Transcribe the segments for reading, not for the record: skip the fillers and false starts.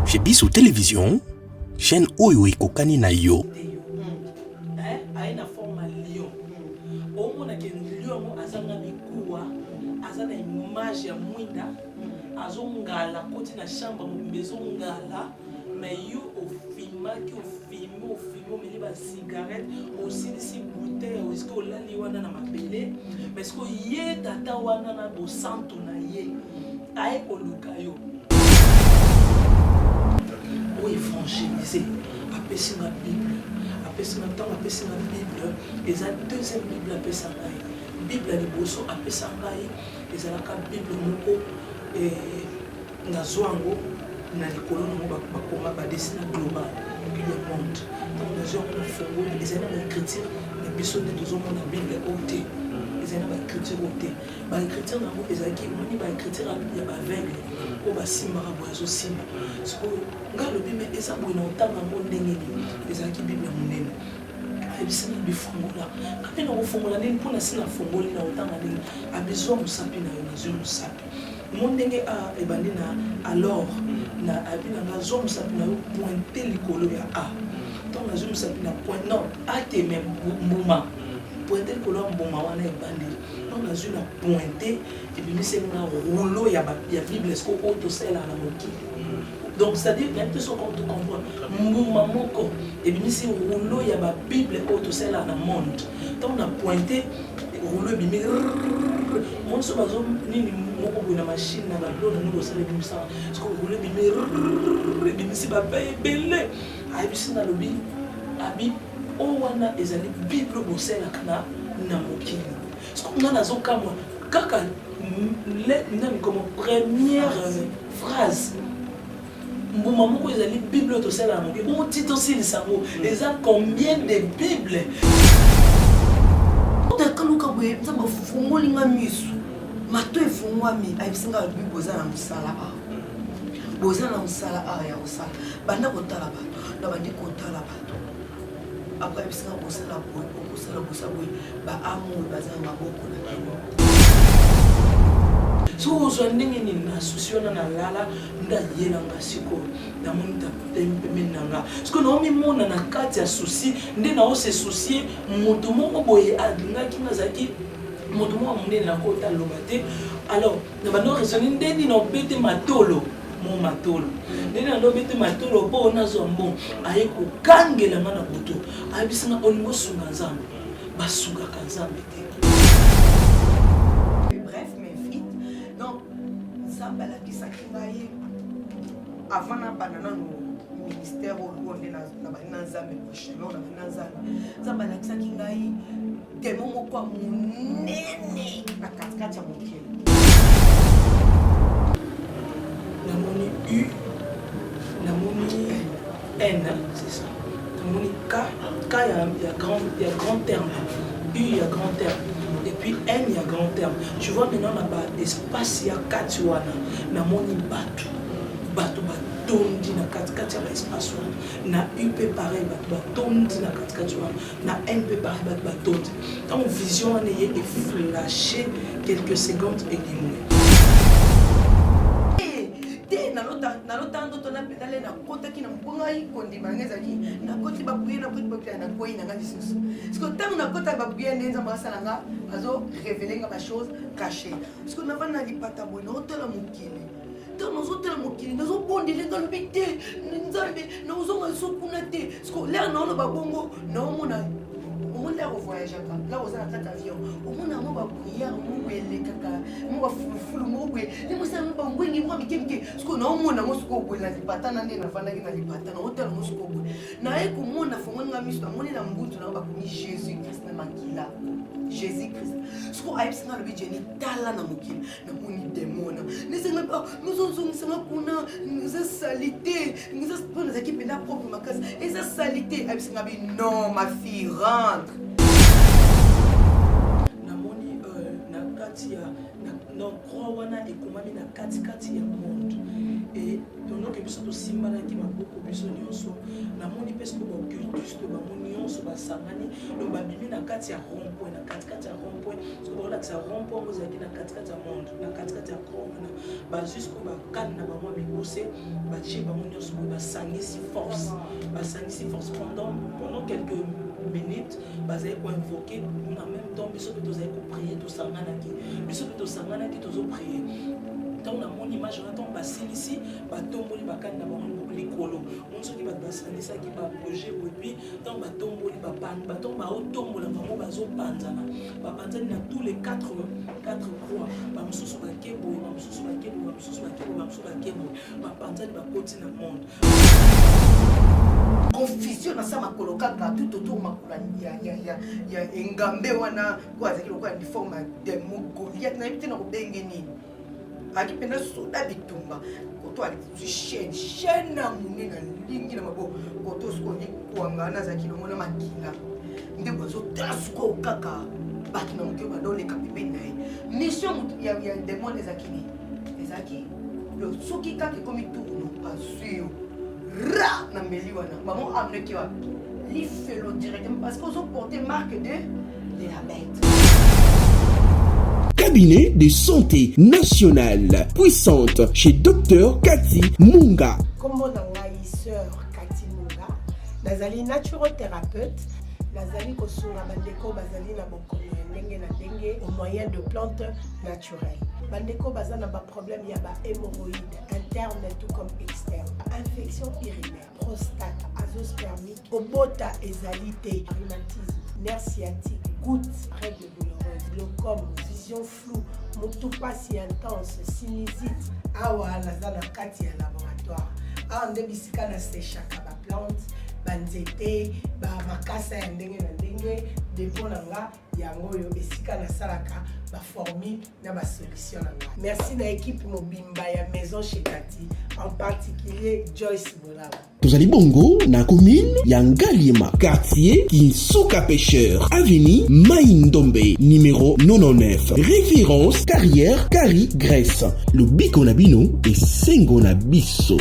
Chez Biso Télévision, chaîne oyo ekokani na yo. Eh, aye na forme ya lion omona ke lion yango azanga mikuwa aza na image ya mwinda azongala koti na chambre mobimba ezongala mais yo ofimaki ofimi ofimi omeli ba cigarette osilisi bouteille ya whisky olali wana na mabele mais sikoyo ye tata wana na bosantu na ye aye koluka yo oyo evangelise apesi nga bible apesi nga ntango apesi nga bible eza deuxième bible apesa ngai bible ya liboso apesa ngai ezalaka bible moko eh, Nazwa yango na likolo na yango bakoma ba desina global ya monde. Ntango nazwa yango nafongoli, ezali na ba écriture na biso nde tozomona Bible oyo te, ezali na ba écriture oyo te. Ba écriture na yango ezalaki omoni ba écriture ya ba aveugle oyo basimbaka boye azosimba. Sikoyo ngai alobi me eza boye na otanga yango ndenge nini? Ezalaki Bible ya monene. Ayebisi nga bifongola nga mpe nakofongola ndenge mpo nasi nafongoli na otanga ndenge abizwa mosapi na yo nazwi mosapi Mo ndenge a ebandi na alors na abi na nga zwa mosapi na yo pointe likolo ya a ntango nazwi mosapi na point non a te mais mbuma pointe likolo ya mbuma wana ebandeli ntango nazwi na pointe ebimiseli nga rouleau ya, ya bible siko oyo tosalelaka na mokili donc c'est-à-dire nayebi te soki to comprendre mbuma moko ebimisi rouleau ya babible oyo tosalelaka na monde ntango na pointe rouleau ebimi moni so bazo nini moko boye na machine na babilo na nini kosala ebimisaka siko rouleau ebimi ebimisi bape ebele ayebisi nga alobi abi oyo wana ezali bible bosalelaka na na mokili siko nga nazokamwa kaka nani comme première phrase mbuma moko ezali bible oyo tosalelaka moke bongo ti tosilisa yango eza combien de bible takaluka boye nzambe afungoli nga misu mato efungwami ayebisi nga alobi boza na mosala awa boza na mosala awa ya kosala banda kotala bato nabandi kotala bato Après ayebisi nga kosala boye okosala kosala boye ba amour baza na maboko na bino. Soki ozwa ndenge nini na susi wana nalala nde ayela nga sikoyo namoni tapemi pembeni na nga sikoyo naomimona na kati ya susi nde naose susie moto moko boye alingaki nga azalaki moto moko ya monene nakota aloba te alors na bando raisonne nde nini obete matolo mo matolo ndenge na lobi te matolo mpo nazwa mbongo aye kokangela nga na butu ayebisi nga olingi osunga nzambe basungaka nzambe te bref mais vite donc nzambe alakisaki ngai avant nabanda nano ministère oyo nde nabandi na nzambe chemin oyo nabandi na nzambe nzambe alakisaki ngai demon moko ya monene na katikati ya mokili namoni u namoni n c'est ça namoni k k ya, ya, grand, ya grand terme u ya grand terme et puis n ya grand terme tu vois maintenant na ba espace ya kati wana namoni bato bato batondi na katikati ya ba espace wana na u mpe pareil bato batondi na katikati wana na haine mpe pareil bato batondi ntango vision wana eye eflashe quelques secondes elimwe te nalota ndoto na mpenza le nakotaki na mpo ngai kondima ngai ezalaki nakoti bapriere nakoti bapriere nakwei na ngai lisusu siko ntango nakota bapriere nde nzambe asala nga azo révele nga bachose caché siko navandi na lipata boye naotala mokili ntango nazotala mokili nazobondela nga lobi te nzambe nakozonga liso kuna te siko lere naoloba bongo naomona omoni lere ovoyageaka lere oza na kati avion omona yango bapriere moko elekaka moko bafulufulu moko boye limosala mo bangwengi moko mike mike siko naomona yango sikoyo boye na lipata na nde nafandaki na lipata naotala yango sikoyo boye naye komona fongoli nga miso namoni na mbutu nango bakomi jésus christ na makila jésus christ sikoyo ayebisi nga alobi jeni tala na mokili namoni demona nesenga ah, nozozongisa nga kuna eza salite eza mpo nazalaki mpenza propre makasi eza salite ayebisi nga bi non ma fille rentre namoni euh, na kati ya na croix wana ekomami na katikati ya monde e pendant ke biso tosimbanaki maboko biso nyonso namoni mpe sikoyo baoccultiste bango nyonso basangani donc babimi na kati ya rond point na katikati ya rond point sikoyo bakolakisa rond point yango ezalaki na katikati ya monde na katikati ya croix wana bazwi sikoyo bakane na bango ya mikuwa. repousse, batie bango nyonso boye, basangisi force, basangisi force pendant, pendant quelques minutes, bazali koinvoke en même temps. Biso mpe tozali koprier, tosanganaki, biso mpe tosanganaki, tozoprier. Ntango namoni image wana, ntango basilisi, batomboli bakani na bango likolo, moni soki bato basangisaki baprojet boye, puis ntango batomboli, ntango baotombola bango, bazopanzana, bapanzani na tous les quatre, quatre croix. Bamosusu bake boye, bamosusu bake boye, bamosusu bake boye, bamosusu bake boye, bapanzani, bakoti na monde. Confusion na sa makolo kaka tout autour makolo ya, ya, ya, ya engambe wana oyo azalaki lokola uniforme ya demo Goliath, nayebi te na kobenge nini, azalaki mpenza soda bitumba. Koto azwi chaîne, chaîne ya monene alingi na maboko, koto sikoyo likwanga wana azalaki longo na makila nde bazotala sikoyo kaka bato na moto oyo bandoleka pembeni na ye. Mission ya, ya demon ezalaki nini? Ezalaki soki kaka ekomi tourno, azwi yo ra na mbeli wana, bango amneki wapi? Lifelo directement, parce que ozoporte marque de de la bête. Cabinet de santé nationale puissante chez Dr Cathy Munga. Kombo na ngai sœur Cathy Munga, nazali naturothérapeute, nazali kosunga bandeko bazali na bokono ya ndenge na ndenge au moyen de plantes naturelles. Bandeko baza na baproblème ya bahémorroïde interne tout comme externe, infection urinaire, prostate, azoospermique, kobota ezali te, rhumatisme, nerf sciatique, goutte, règle douloureuse, glaucome, vision floue, motu pasi intense, sinusite. Awa naza na kati ya laboratoire, awa nde bisika nasechaka baplante, banzete, bamakasa ya ndenge na ndenge. Depo na nga yango oyo, esika nasalaka baformule na basolution na ngai. Merci na équipe mobimba ya Maison chez Kati, en particulier Joyce Bolaba. Tozali bongo na commune ya Ngaliema, quartier Kinsuka Pêcheur, avenue Mai Ndombe, numéro 99, référence Carrière Kari Grèce. Lobiko na bino esengo na biso.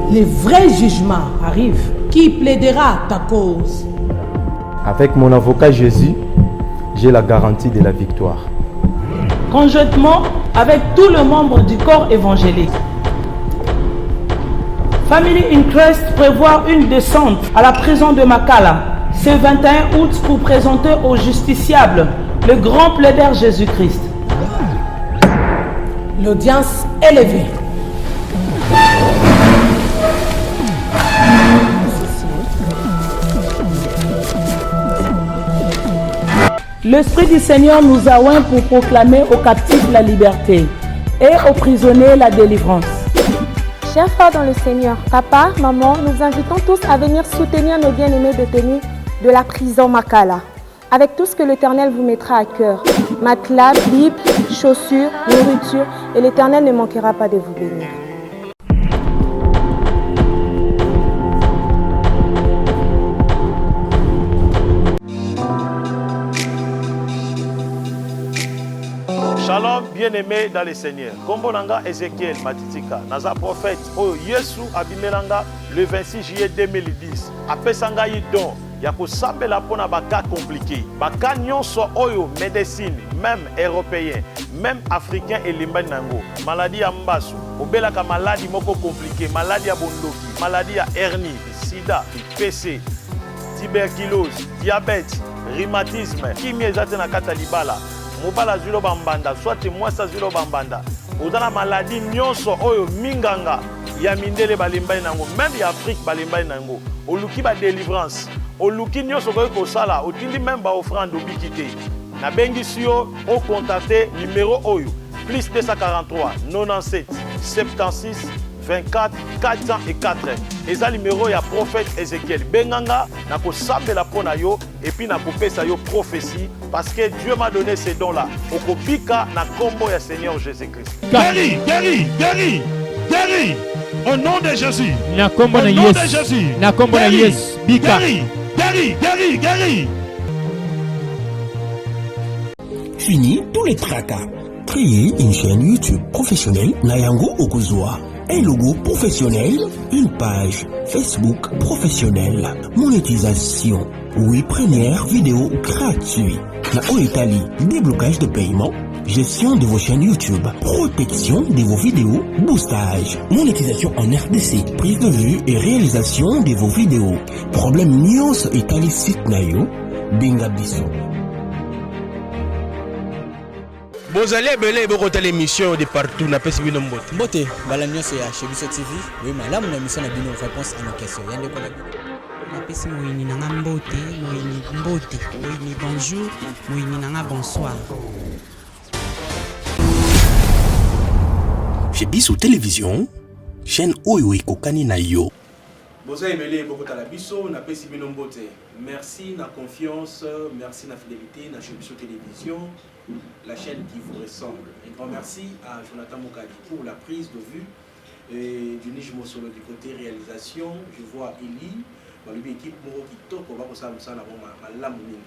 Le vrai jugement arrive. Qui plaidera ta cause? Avec mon avocat Jésus, j'ai la garantie de la victoire. Conjointement avec tout le membre du corps évangélique, Family in Christ prévoit une descente à la prison de Makala ce 21 août pour présenter aux justiciables le grand plaideur Jésus-Christ. L'audience est levée. L'Esprit du Seigneur nous a oint pour proclamer aux captifs la liberté et aux prisonniers la délivrance. Chers frères dans le Seigneur, papa, maman, nous invitons tous à venir soutenir nos bien-aimés détenus de la prison Makala, avec tout ce que l'Éternel vous mettra à cœur. Matelas, Bible, chaussures, nourriture, et l'Éternel ne manquera pas de vous bénir. Shalom bien-aimé dans le Seigneur. Kombo na nga Ezekiel Matitika, naza prophète oyo Yesu abimela nga le 26 juillet 2010. Apesa ngai don ya kosambela mpo na bacas compliqué, bacas nyonso oyo médecine même européen, même africain elembani na yango. Maladie ya mbasu, obelaka maladie moko compliqué, maladie ya bondoki, maladie ya hernie, sida, pc, tuberculose, diabète, rhumatisme, kimia eza te na kati ya libala, mobali azwi lo bambanda, soit mwasi azwi lo bambanda, oza na maladie nyonso oyo minganga ya mindele balembani na yango, même ya Afrique balembani na yango, oluki badélivrance, oluki nyonso okoki kosala, otindi même baoffrande, obiki te, nabengisi yo ocontacte numéro oyo: plus 243 97 76. 24 404 eza numero ya prophète Ezekiel. Benga nga, nakosambela mpo na yo et puis nakopesa yo prophétie parce que Dieu m'a donné ces dons là. Okobika na kombo ya Seigneur Jésus-Christ. Guéri, guéri, guéri, guéri. Au nom de Jésus. Na kombo na Au nom de Yesu. Jésus. Na kombo na Guéri, Yesu. Bika. Guéri, guéri, guéri, guéri. Fini tous les tracas. Créez une chaîne YouTube professionnelle na yango okozwa. Un logo professionnel, une page Facebook professionnelle, monétisation, oui première vidéo gratuite. Na oyo etali, déblocage de paiement, gestion de vos chaînes YouTube, protection de vos vidéos, boostage, monétisation en RDC, prise de vue et réalisation de vos vidéos. Problème nyonso etali site na yo, benga biso. Bozali ebele bokotala émission de partout, napesi bino mbote. Mbote mbala nyonso ya chez biso TV, oui malamu na émission na bino réponse à nos questions. Ya ndeko na bino. Napesi moyini na nga mbote, moyini mbote, moyini bonjour, moyini na nga bonsoir. Chez biso télévision, chaîne oyo ekokani na yo. Boza ebele bokotala biso, napesi bino mbote. Merci na confiance, merci na fidélité na chez biso télévision, la chaîne qui vous ressemble. Un grand merci à Jonathan Mokadi pour la prise de vue et Dunish Mosolo du côté réalisation. Je vois Eli, balobi équipe moko kitoko bakosala mosala na bango malamu mingi.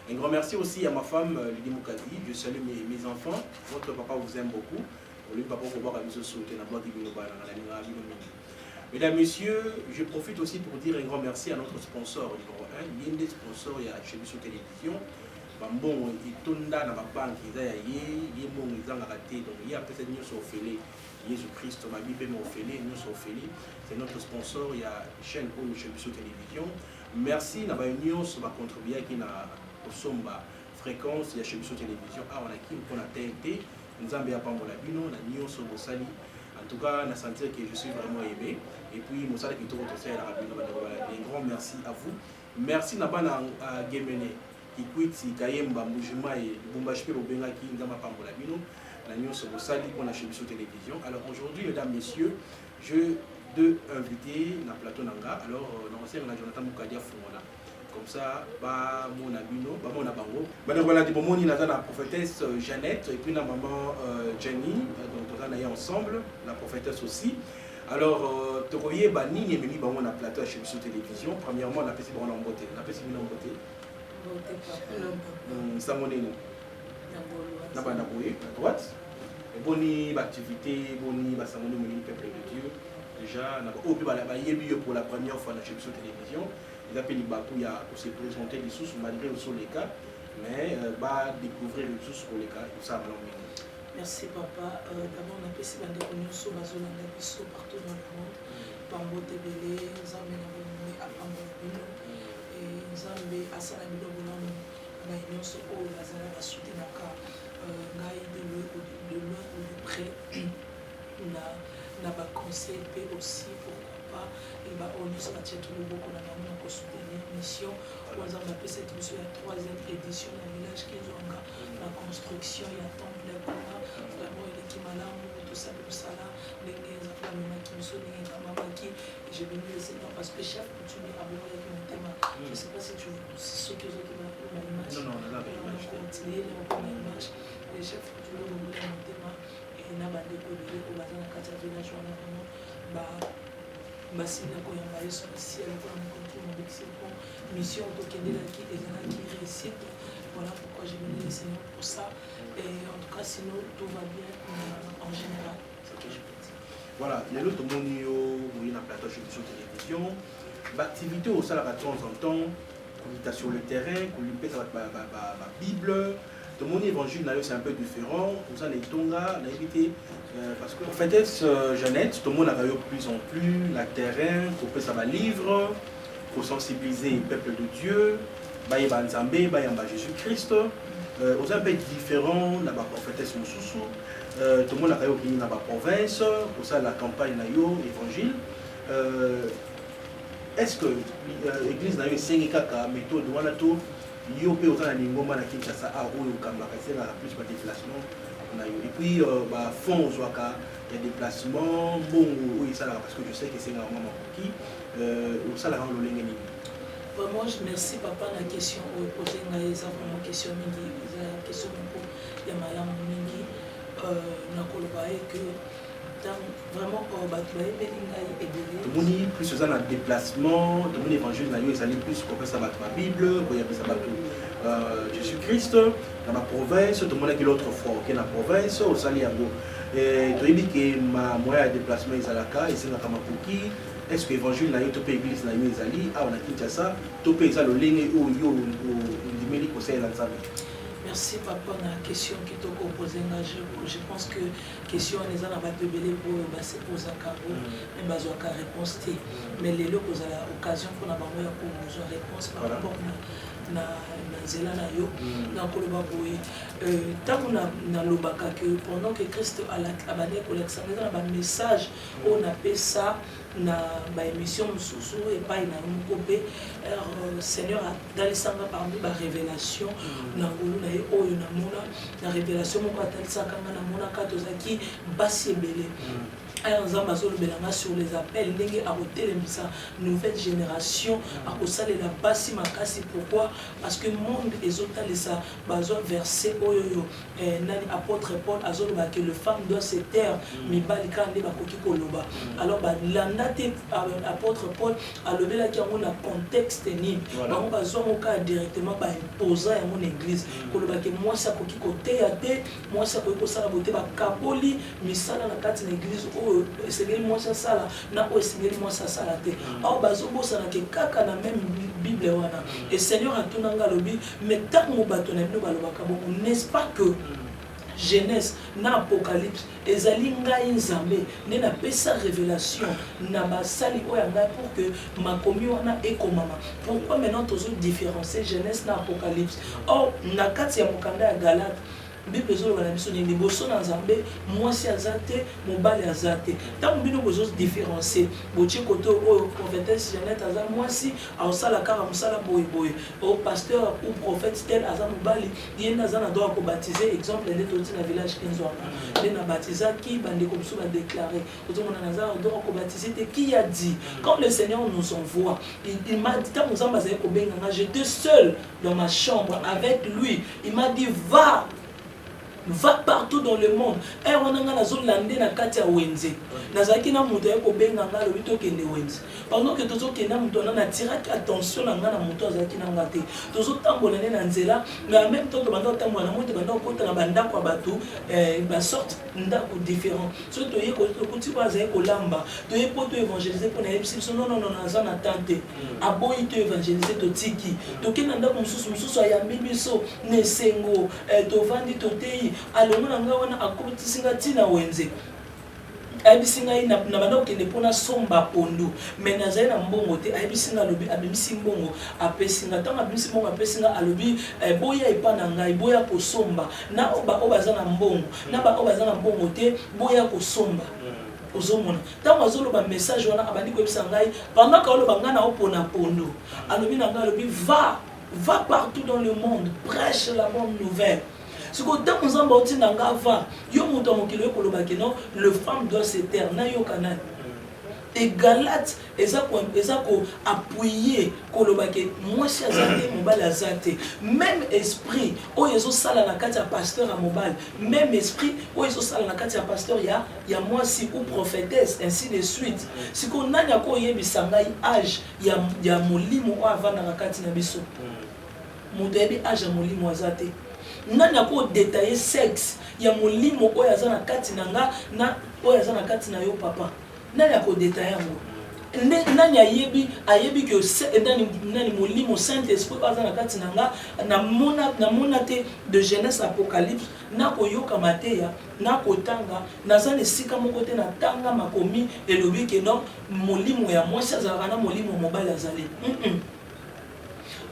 Un grand merci aussi à ma femme Lydie Mokadi. Je salue mes enfants. Votre papa vous aime beaucoup. Olobi papa okobwaka biso sote na bwaki bino bana na nalingaka bino mingi. Mesdames, Messieurs, je profite aussi pour dire un grand merci à notre sponsor numéro 1, ye nde sponsor ya chez biso télévision. Bambongo etonda na babanke eza ya ye, ye mbongo ezangaka te, donc ye apesa nyonso ofele. Yesu Christ babi mpe ofele, nyonso ofele. C'est notre sponsor ya chaîne oyo chez biso télévision. Merci na bayo nyonso bacontribuaki na kosomba fréquence ya chez biso télévision awa na Kin mpona TNT. Nzambe apambola bino na nyonso bosali. En tout cas, na sentir que je suis vraiment aimé. Et puis, mosala kitoko tosalelaka bino bandeko balandi. Un grand merci à vous. Merci na bana uh, Gemene, Kikwiti, Kayemba, Mbujimayi, Lubumbashi mpe bobengaki. Nzambe apambola bino na nyonso bosali mpona chez biso télévision. Alors aujourd'hui, mesdames, messieurs, je deux invités na plateau na nga. Alors, nakosenga na Jonathan Mukadi afungola. Comme ça, bamona bino, bamona bango. Bandeko balandi, bomoni naza na prophétesse Jeannette et puis na maman Jenny, donc toza na ye ensemble, la prophétesse aussi. Alors, tokoyeba nini ememi bango na plateau ya chez biso télévision. Premièrement, napesi bango na mbote, napesi bino mbote. Mbote papa. Sango nini? Na banda boye na droite. Eboni baactivité, eboni basango nini monini peuple de Dieu. Déjà, na oyo mpe bayebi yo pour la première fois na chez biso télévision. Eza mpe libaku ya kose présenter lisusu malgré osoleka, mais badécouvrir lisusu koleka kosala malamu mingi. Merci papa. D'abord napesi bandeko nyonso bazolanda biso partout dans le monde bambote ebele. Nzambe na bomoi apambola bino, Nzambe asala bino bolamu na baye nyonso oyo bazala basoutenaka ngai de loin ou de près na baconseil mpe aussi, pourquoi pas, baoyo nyonso batiaki loboko na bango na kosoutenir mission oyo Nzambe apesaki biso ya troisième édition na village Kinzwanga na construction ya temple ya kuna. Vraiment eleki malamu, tosali mosala ndenge Nzambe amemaki biso, ndenge ekambamaki. Je bénis le Seigneur parce que chef coutumier abongolaki motema. Je sais pas si tu soki ozwaki baimage, continuer na image. Le chef coutumier abongolaki motema na bandeko ebele oyo baza na kati ya village wana, vraiment basili na koyamba Yesu Masiya lokola mokonzi mobikisi, po mission tokendelaki ezalaki réussite. Voilà pourquoi j'ai béni le Seigneur pour ça. Et en tout cas, sinon tout va bien en général, c'est ce que je peux dire. Voilà, lelo tomoni yo boye na plateau chez biso télévision. Baactivité oyo osalaka de temps en temps, kokita sur le terrain, kolipesa bato babible, tomoni évangile na yo, c'est un peu différent. Oza na etonga, nayebi te, parce que prophétesse Jeannette, tomonaka yo plus en plus na terrain, kopesa balivre, kosensibiliser peuple de Dieu bayeba Nzambe, bayamba Jésus Christ. Oza un peu différent na baprophétesse mosusu. Tomonaka yo okei na baprovince kosala campagne na yo évangile. Est ce que église na yo esengi kaka méthode wana to yo mpe oza na lingomba na Kinshasa a oyo okambaka, esengaka plus badéplacement na yo? Et puis euh, ba fonds ozwaka ya déplacement, mbongo oyo esalaka parce que je sais que esengaka mwa makoki, euh, osalaka yango lolenge nini? Vraiment, merci papa na question oyo pose ngai. Eza vraiment question mingi, eza question moko ya malamu mingi. Euh, nakoloba ye que ntango vraiment euh, bato bayebeli ngai ebele. Tomoni plus oza na déplacement, tomoni évangile na yo ezali plus kopesa bato babible, koyebisa bato euh, Jésus Christ na baprovince. Tomonaki l'autre fois oke na province, osali yango. Toyebi ke ma moyen ya déplacement ezalaka, esengaka makoki. Est ce que évangile na yo to mpe église na yo ezali awa na Kinshasa to mpe eza lolenge oyo yo ondimeli kosalela Nzambe? Merci papa na question kitoko opose nga. Je pense que question wana eza na bato ebele oyo basepozaka yango, mais bazwaka réponse te. Mais lelo kozala occasion mpona bango ya kozwa réponse par rapport na nzela na yo. Nakoloba boye, ntango nalobaka que pendant que Christ abandaki kolakisa nga, eza na bamessage oyo napesa na baémission mosusu epai na yo moko mpe. Seigneur atalisanga parmi barévélation na ngolu na ye oyo namona, na révélation moko atalisaka nga, namonaka tozalaki basi ebele. Aya, Nzambe azolobela nga sur les appels, ndenge akotelemisa nouvelle génération, akosalela basi makasi. Pourquoi? Parce que monde ezotalisa, bazwa verset oyo oyo nani, apôtre Paul azoloba que le femme doit se taire, mibali kaka nde bakoki koloba. Alors balanda te apôtre Paul alobelaki yango na contexte nini. Bango bazwango kaka directement, baimposa yango na église, koloba ke mwasi akoki koteya te, mwasi akoki kosala boye te. Bakaboli misala na kati na église, oyo esengeli mwasi asala na oyo esengeli mwasi asala te. Awa bazobosana ke kaka na même Bible wana e Seigneur atunanga, alobi: mais ntango bato na bino balobaka bongo, n'est-ce pas que Genèse na Apocalypse ezali ngai Nzambe nde napesa révélation na basali oyo ya ngai pour que makomi wana ekomama? Pourquoi maintenant tozodifférencier Genèse na Apocalypse? Or na kati ya mokanda ya Galate, Bible ezoloba na biso nini? Liboso na Nzambe mwasi aza te, mobali aza te. Ntango bino bozodifférencier, botie kote oyo prophétesse Jeannette aza mwasi, aosala kaka mosala boyeboye, o pasteur ou prophète tel aza mobali, ye nde aza na droit ya kobaptiser. Exemple, nde toti na village Kinzwanga, nde nabatizaki bandeko mosusu, badéclare ozomona naza na droit ya kobaptiser te. Qui a dit? Quand le Seigneur nous envoie, il m'a dit, ntango Nzambe azali kobenga nga, j'étais seul dans ma chambre avec lui, il m'a dit: va, va partout dans le monde. Ere wana ngai nazolande na kati ya wenze, nazalaki na moto aye kobenga ngai, alobi tokende wenze. Pendant que tozokende na moto wana, natiraki attention na ngai na moto azalaki na nga te. Tozotambola nde na nzela, mais en même temps tobanda kotambola na moi, tobanda kokota na bandako ya bato, basorte ndako différent. Soki toye, tokuti oyo azali kolamba, toye mpo toévangélise, mpo nayebisi biso: non, non, non, naza na temps te. Aboyi toévangélise, totiki, tokende na ndako mosusu. Mosusu ayambi biso na esengo, tovandi, toteyi. Alongo na ngai wana, akotisi nga ntina wenze, ayebisi ngai na banda kokende mpona somba pondu, mais nazali na mbongo te. Ayebisi ngai, alobi, abimisi mbongo, apesi ngai. Ntango abimisi mbongo, apesi ngai, alobi: boya epa na ngai, boya kosomba na oyo baza na mbongo, na baoyo baza na mbongo te, boya kosomba. Ozomona, ntango azoloba message wana, abandi koyebisa ngai, pendant que aloba, ngai naopona pondu, alobi na ngai, alobi: va, va partout dans le monde, prêche la bonne nouvelle. Sikoyo ntango Nzambe aotinda nga va, yo moto ya mokili oyo kolobaki non, le femme doit se taire, nayoka nani? E Galate eza koappuyer koloba ke mwasi aza te, mobali aza te. Même esprit oyo ezosala na kati ya pasteur ya mobali, même esprit oyo ezosala na kati ya pasteur ya mwasi ou prophétesse, ainsi de suite. Sikoyo nani akoyebisa ngai age ya molimo oyo avandaka kati na biso? Moto ayebi age ya molimo aza te. Nani akodétailler sexe ya molimo oyo aza na kati na nga na oyo aza na kati na yo, papa? Nani akodétailler yango? Nani ayebi ke nani molimo Saint Esprit oyo aza na kati na nga? Namona te. De Genèse Apocalypse, nakoyoka mateya, nakotanga, naza na esika moko te natanga makomi elobi ke non, molimo ya mwasi azalaka na molimo mobali azali.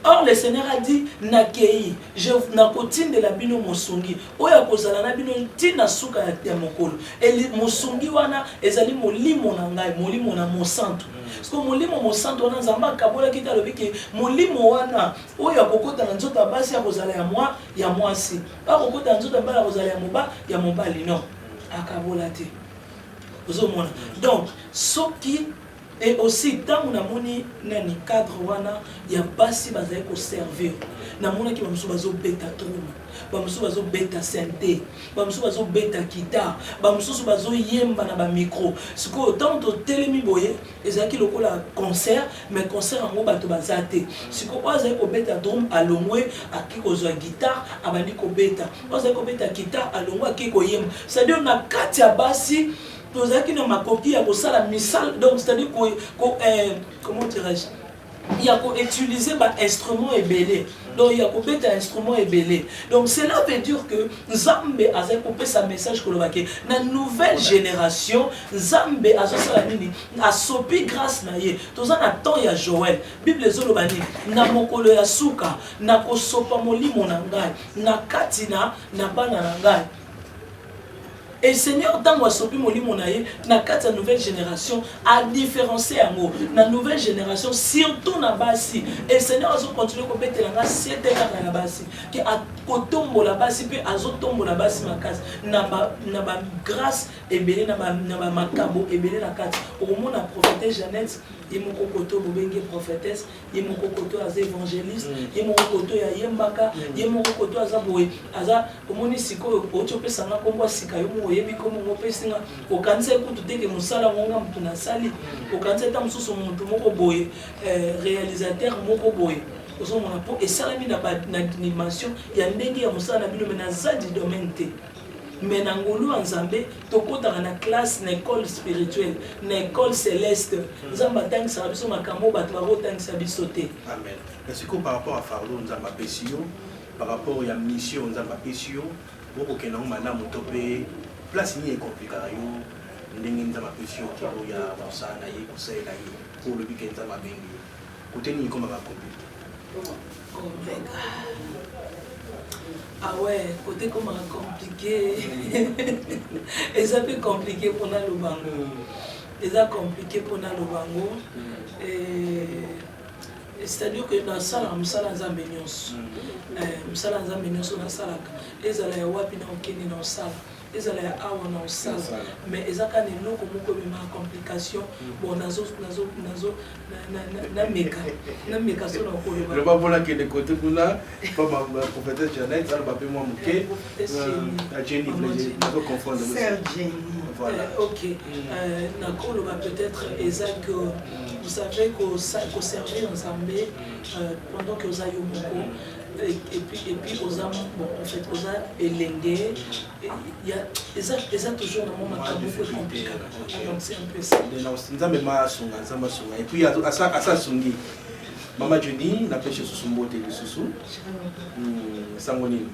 Or le Seigneur a dit nakei, je nakotindela bino mosungi oyo akozala na bino ti na suka ya mokolo. Eli, mosungi wana ezali molimo na ngai, molimo na mosantu. Parce que molimo mosantu wana Nzambe akabolaki te, alobi ke molimo wana oyo akokota na nzoto ya basi akozala ya mwa ya mwasi, akokota na nzoto ya mobali akozala ya moba ya mobali. Non, akabola te. Ozomona? Donc soki Et aussi tango namoni nani cadre wana ya basi bazali ko servir, namonaki ba mosusu bazo beta drum, ba mosusu bazo beta synthé, ba mosusu bazo beta guitare, ba mosusu bazo yemba na ba micro. Sikoyo tango totelemi boye ezalaki lokola concert, mais concert yango bato baza te. Sikoyo oyo azali kobeta drum alongwe ake kozwa guitare abandi kobeta, oyo azali kobeta guitare alongwe ake koyemba. C'est-à-dire na kati ya basi tozalaki na makoki ya kosala misala, donc c'est-à-dire ko, ko, eh, comment dirais-je, ya ko utiliser ba instruments ebele, donc ya kobeta instrument ebele. Donc cela veut dire que Nzambe azali kopesa message koloba ke na nouvelle génération Nzambe azosala nini, asopi grâce na ye. Toza na temps ya Joël, Bible ezoloba nini? Na mokolo ya suka nakosopa molimo na ngai na kati na na bana na ngai. Et Seigneur tango asopi molimo na ye na kati ya nouvelle génération, a différencier yango na nouvelle génération surtout na basi. Et Seigneur azo continuer kobetela nga sete kaka ya basi ke akotombola basi pe azotombola basi makasi na ba, na ba grâce ebele na ba, na ba makambo ebele na kati. Okomona prophétesse Jeannette ye moko koto bobengi prophétesse, ye moko koto aza évangéliste, ye moko koto ya yembaka, ye moko koto aza boye, aza omoni sikoyo oti opesa nga kombo ya sika, yo moko oyebi kombo ngo opesi nga, okanisa kutu te ke mosala ngo nga motu nasali, okanisa ata mosusu motu moko boye, réalisateur moko boye, ozomona po esalami na ba, na dimension ya ndenge ya mosala na bino, mais naza du domaine te. Mais na ngolu ya Nzambe tokotaka na classe, na ecole spirituelle, na ecole celeste. Nzambe atangisaka biso makambo oyo bato bakotangisa biso te. Amen. Mais sikoyo par rapport à fardeau Nzambe apesi yo, par rapport ya mission Nzambe apesi yo, okokende yango malamu to pe place nini ekomplikaka yo ndenge Nzambe apesi yo kilo ya mosala na ye, kosalela ye, po olobi ke Nzambe abengi yo, kote nini ekomaka compliqué? Oh my God. Ah ouais, côté comme compliqué. Eza pe compliqué pour na lobango. Eza compliqué pour na lobango. Et c'est-à-dire que nasalaka mosala Nzambe nyonso. Mosala Nzambe nyonso nasalaka. Ezala ya wapi na okende na osala. Ezala ya awa na osala. Mais eza kaka na eloko moko ememaka complication. Bon, nazo, nazo, nazo, nameka, nameka so na koloba. Loba mpona kende kote kuna, pa ma prophétesse Jeannette, aloba mpe mwa moke. Jenny, nazo confondre. Sœur Jenny. Voilà. Ok. Nakoloba peut-être eza que vous savez ko servir Nzambe pendant que oza yo moko, et puis oza, bon, en fait, oza elenge, ya eza, eza toujours na mwa makambo moko ekomplikaka. Donc c'est un peu ça. Nzambe ma asunga, Nzambe asunga. Et puis asa, asa asungi. Mama Jenny, napesi lisusu mbote lisusu. Sango nini?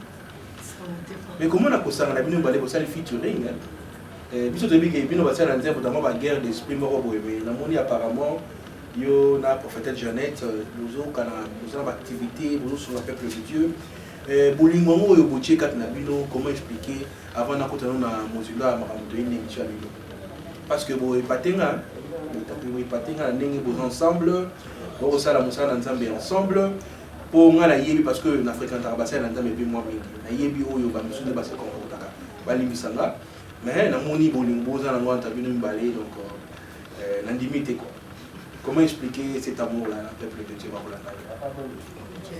Mais comment nakosanga na bino mibale bosali featuring, hein? Biso toyebi ke bino basala na nzembo tama ba guerre d'esprit moko boye, mais namoni apparemment yo na prophétesse Jeannette bozokana, boza na ba activité, bozosunga peuple de Dieu. Bolingo yango oyo botie kati na bino, comment expliquer avant nakota no na mozindo ya makambo toyebi na émission ya lelo? Parce que boepate nga, boepate nga na ndenge boza ensemble, bokosala mosala na Nzambe ensemble. Po nga nayebi, parce que na fréquentaka basali na Nzambe mpe mwa mingi, nayebi oyo ba misusu nde ba se comportaka, balimbisa nga, mais namoni bolingo boza nango entre bino mibale, donc nandimi te quoi. Comment expliquer cet amour là na peuple de Dieu bakolanda yo? Ok,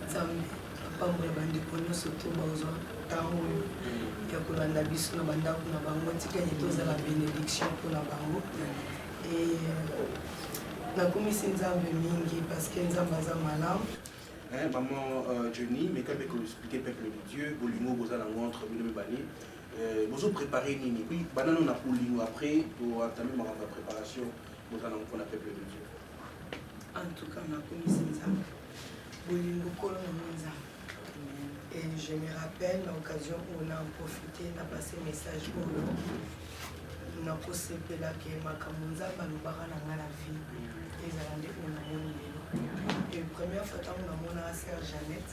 Nzambe apambola bandeko nyonso to bazwa ntango oyo ya kolanda biso na bandako na bango, tikali tozala bénédiction mpona bango. Et nakumisi Nzambe mingi parce que Nzambe aza malamu. Hein, maman Johnny, mais quand même expliquer peuple de Dieu, bolingo boza nango entre bino mibale, bozo préparer nini? Puis banano na bolingo après pour entamer makambo ya préparation boza nango mpona peuple de Dieu. En tout cas, nakumisi Nzambe. Bolingo kolo nango Nzambe. Et je me rappelle l'occasion où on a profité na passer message oyo nakosepela ke makambo Nzambe alobaka na nga na vie ezala nde oyo namoni lelo. Et première fois ntango namonaka sœur Jeannette,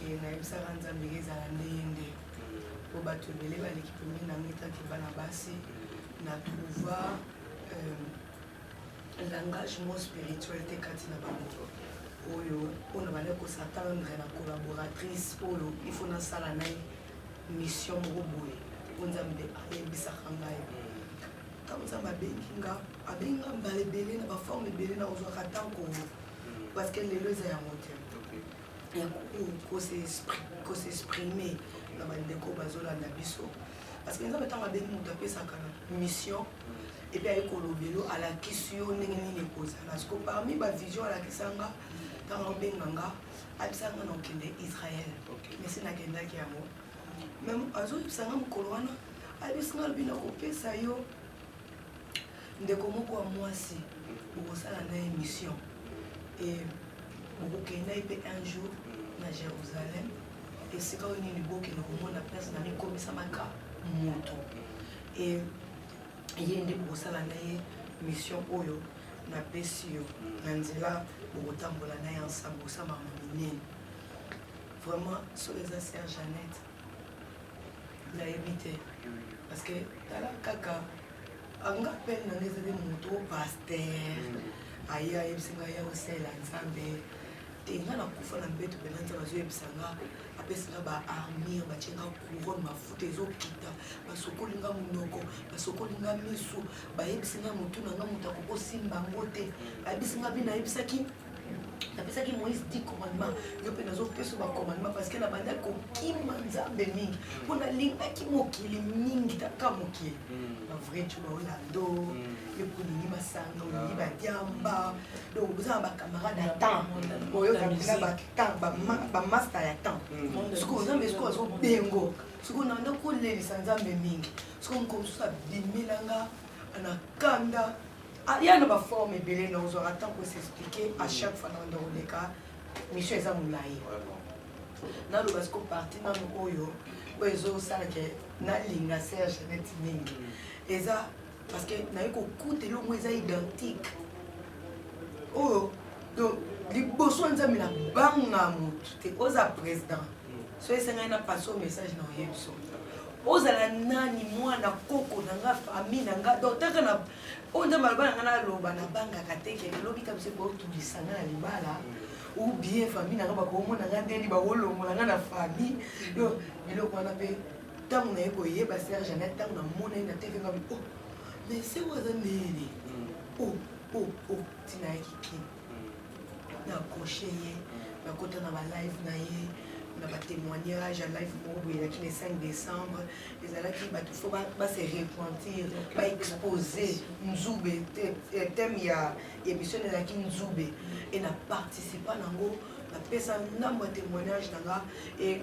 e nayebisaka Nzambe ke ezala nde ye nde. Po bato ebele baleki pembeni na ngai etaki bana basi, na trouva euh, langage moko spirituel te kati na bango oyo mpo na bandaki kosatendre na collaboratrice oyo il faut nasala na ye mission moko boye mpo Nzambe ayebisaka ngai. Ntango Nzambe abengi nga, abengi nga mbala ebele na baforme ebele, na kozwaka temps ko parce que lelo eza yango te ya kosexprime na bandeko bazolanda biso, parce que Nzambe ntango abengi moto, apesaka na mission et puis aye kolobelo, alakisi yo ndenge nini ekozala. Parce que parmi bavision alakisa nga, ntango abenga nga, ayebisa nga na okende Israel, mais si nakendaki yango même, azoyebisa nga mokolo wana, ayebisi nga, alobi nakopesa yo ndeko moko ya mwasi, bokosala na ye mission e bokokende na ye mpe un jour na Jérusalem, esika oyo nini bokende komona place na mikomisamaka moto, e ye nde bokosala na ye mission oyo napesi yo na nzela, bokotambola na ye ensemble, bosamaka minene. Vraiment, soki eza sœur Jeannette, nayebi te, parce que tala kaka anga appel na nga ezali moto pasteur aye ayebisi ngai ya kosalela Nzambe te. Nga nakufa na mbeto mpena, Nzambe azoyebisa nga, apesi nga baarmure, batie nga couronne, mafuta ezokita, basokoli nga monoko, basokoli nga misu, bayebisi nga motu na nga moto akokosimba yango te. Bayebisi nga bino, ayebisaki, napesaki Moïse 10 commandement, yo mpe nazopesa bacommandement, parce que nabandaki kokima Nzambe mingi mpo nalingaki mokili mingi, taka mokili bavrai tu baolando yo mpo olingi masanga, olingi badiamba, donc oza na bacamarade ya temps, oyoka mpena batemps, bamaster ya temps. Sikoyo Nzambe sikoyo azobengo, sikoyo nanda kolelisa Nzambe mingi. Sikoyo mokolo mosusu abimelanga na kanda, ya na baforme ebele, na ozwaka temps kosexpliquer à chaque fois na koleka mission eza molai. Naloba siko partie nano oyo oyo ezosala ke nalinga sœur Jeannette mingi, eza parce que naye kokuta elongo eza identique oyo. Donc liboso ya Nzambe nabanga motu te. Oza président, so esengai na passe o message na oyebi so ozala nani, mwana koko na nga, famille na nga, donc taka na oyo Nzambe aloba na nga, naloba, nabangaka te ke elobi ka biso ekotulisa nga na libala ou bien famille na nga bakomona nga ndeni, bakolongola nga na famille. Donc biloko wana mpe, ntango naye koyeba sœur Jeannette, ntango namona ye na TV, nga oh, mais se oyo aza ndeni oh oh oh, ntina yaki kini na accroche ye, nakota na balive na ye, na batémoignage ya live moko boye elaki le 5 décembre, ezalaki bato faut base repentir, baexpose nzube. Thème ya émission ezalaki nzube, e na participa nango, napesa ndambo ya témoignage na nga. E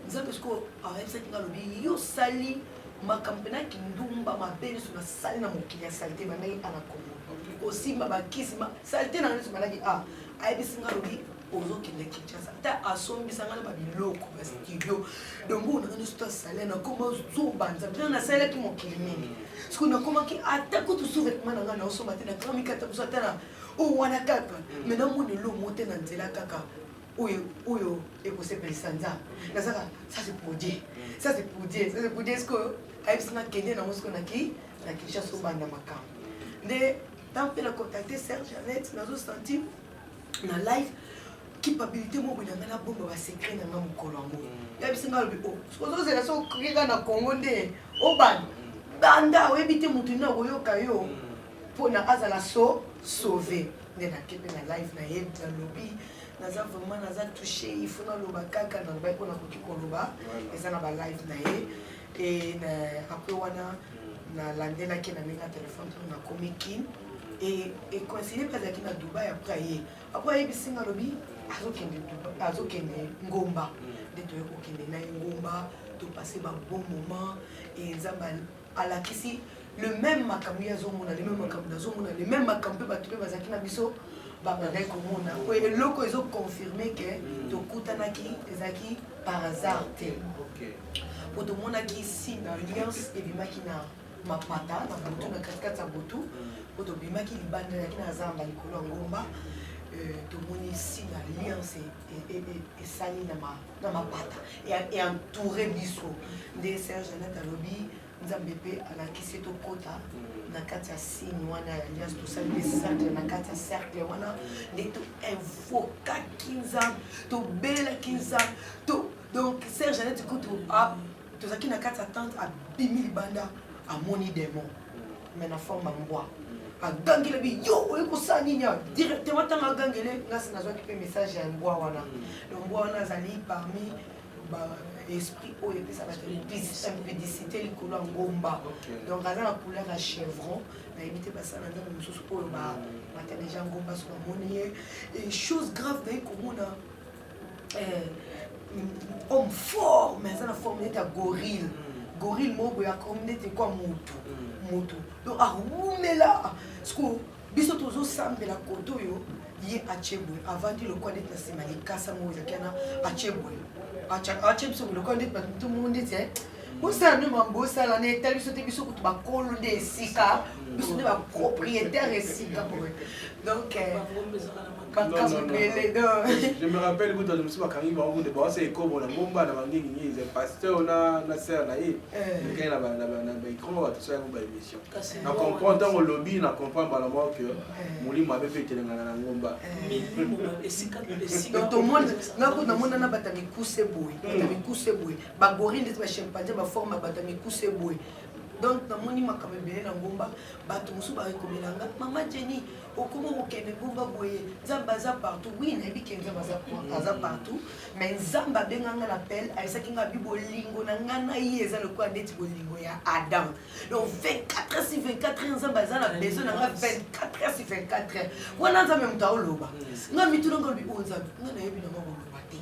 Nzambe sikoyo ayebisaki nga, alobi yo sali makambo mpena kindumba mabe nyonso nasali na mokili ya saleté, bandaki a na Congo kosimba bakisi saleté na nga nyonso bandaki a. Ayebisi nga, alobi ozokende Kinshasa, ata asombisa nga na babiloko ya studio, donc oyo nanga nyonso to asale, nakoma zoba. Nzambe mpena nasalelaki mokili mingi. Sikoyo nakomaki ata kutu sous-vêtement na ngai naosomba te, nakangami kata mosu ata na oyo wana kaka, mais namona elomo te na nzela kaka oyo oyo ekosepelisa Nzambe, nazaka ça c'est pour Dieu, ça c'est pour Dieu, ça c'est pour Dieu. Sikoyo ayebisi nga kende nango sikoyo naki na Kinshasa, obanda makambo nde. Ntango mpe na contacte sœur Jeannette, nazosentir na live culpabilité moko boye na ngai, nabomba basecret na ngai mokolo yango. Yabisi ngai, alobi o ozozela so okokeka na Congo nde obanda banda, oyebi te motu nini akoyoka yo mpona azala so sauvé. Nde nake mpe na live na ye, nalobi naza vraiment naza touché, il faut naloba kaka, nalobaki mpo nakoki koloba eza na balive na ye. E après wana nalandelaki na ndenge ya telefone ntango nakomi Kin, e ecoïncide mpe azalaki na Dubai. Après aye, après ayebisi nga, alobi azokende Dubai, azokende Ngomba, nde toye kokende na ye Ngomba, topase babon moment. E Nzambe alakisi le même makambo ye azomona, le même makambo nazomona, le même makambo mpe bato mpe bazalaki na biso babandaki komona. Oyo eloko ezoconfirme ke tokutanaki ezalaki par hasard te, po tomonaki signe alliance ebimaki na mapata na butu, na katikati ya butu, po tobimaki libanda, ezalaki na zamba likolo ya ngomba. euh, tomoni signe alliance esali na mapata e entouré biso. Nde sœur Jeannette alobi, Nzambe mpe alakisi tokɔta na kati ya signe wana ya alliance. Tosali mpe cercle. Na kati ya cercle wana nde toinvokaki Nzambe, tobelelaki Nzambe. Donc sœur Jeannette kutu tozalaki na kati ya tente, abimi libanda, amoni démon mais na forme ya mbwa. Agangele bi: "Yo oyi kosala nini awa?" Directement ntango agangele, ngasi nazwaki mpe message ya mbwa wana. Donc mbwa wana azali parmi baesprit oyo epesa bato impudicité likolo ya ngomba. Donc aza na couleur ya chevron. Nayebi te, basala Nzambe mosusu oyo bata déjà ngomba, so bamoni ye. Et chose grave, naye komona homme fort mais aza na forme neti ya gorille, gorille moko boye, akomi neti kwa motu motu. Donc awumela siko, biso tozosambela kote oyo, ye atie boye, avandi lokwa neti na nsima likasa moko ezalaki wana. Atie boye, atie biso boye lokwa neti bato motu moko neti bosala nde mambo bosala na etali biso te. Biso kutu bakolo nde esika, biso nde bapropriétaire esika boye. Donc makambo ebele. Je me rappelle kutu bato mosusu bakangi bango kunde baosa ekobo na ngomba na bangingingi, eza pasteur na sœur na ye ekai na baécran, bato osala yango baémission. Na comprendre ntango olobi, na comprendre mbala moko ke molimo mabe mpe etelengana na ngomba. Tomoni nga kutu namona na bato ya mikuse boye, bato ya mikuse boye, bagorille ndeti bachimpanzé, baforme ya bato ya mikuse boye. Donc namoni makambo ebele na ngomba. Bato mosusu barekomelanga: "Mama Jenny, okoma kokende ngomba boye, Nzambe aza partout." Oui, nayebi ke Nzambe aza partout, mais Nzambe abenganga na appel, ayesaki nga bi bolingo na nga na ye eza lokola neti bolingo ya Adam. Donc 24 heures sur 24 heures, Nzambe aza na besoin na nga 24 heures sur 24 heures. Wana Nzambe moto aoloba nga mituna, nga olobi: "Oyo Nzambe, nga nayebi nanga koloba te."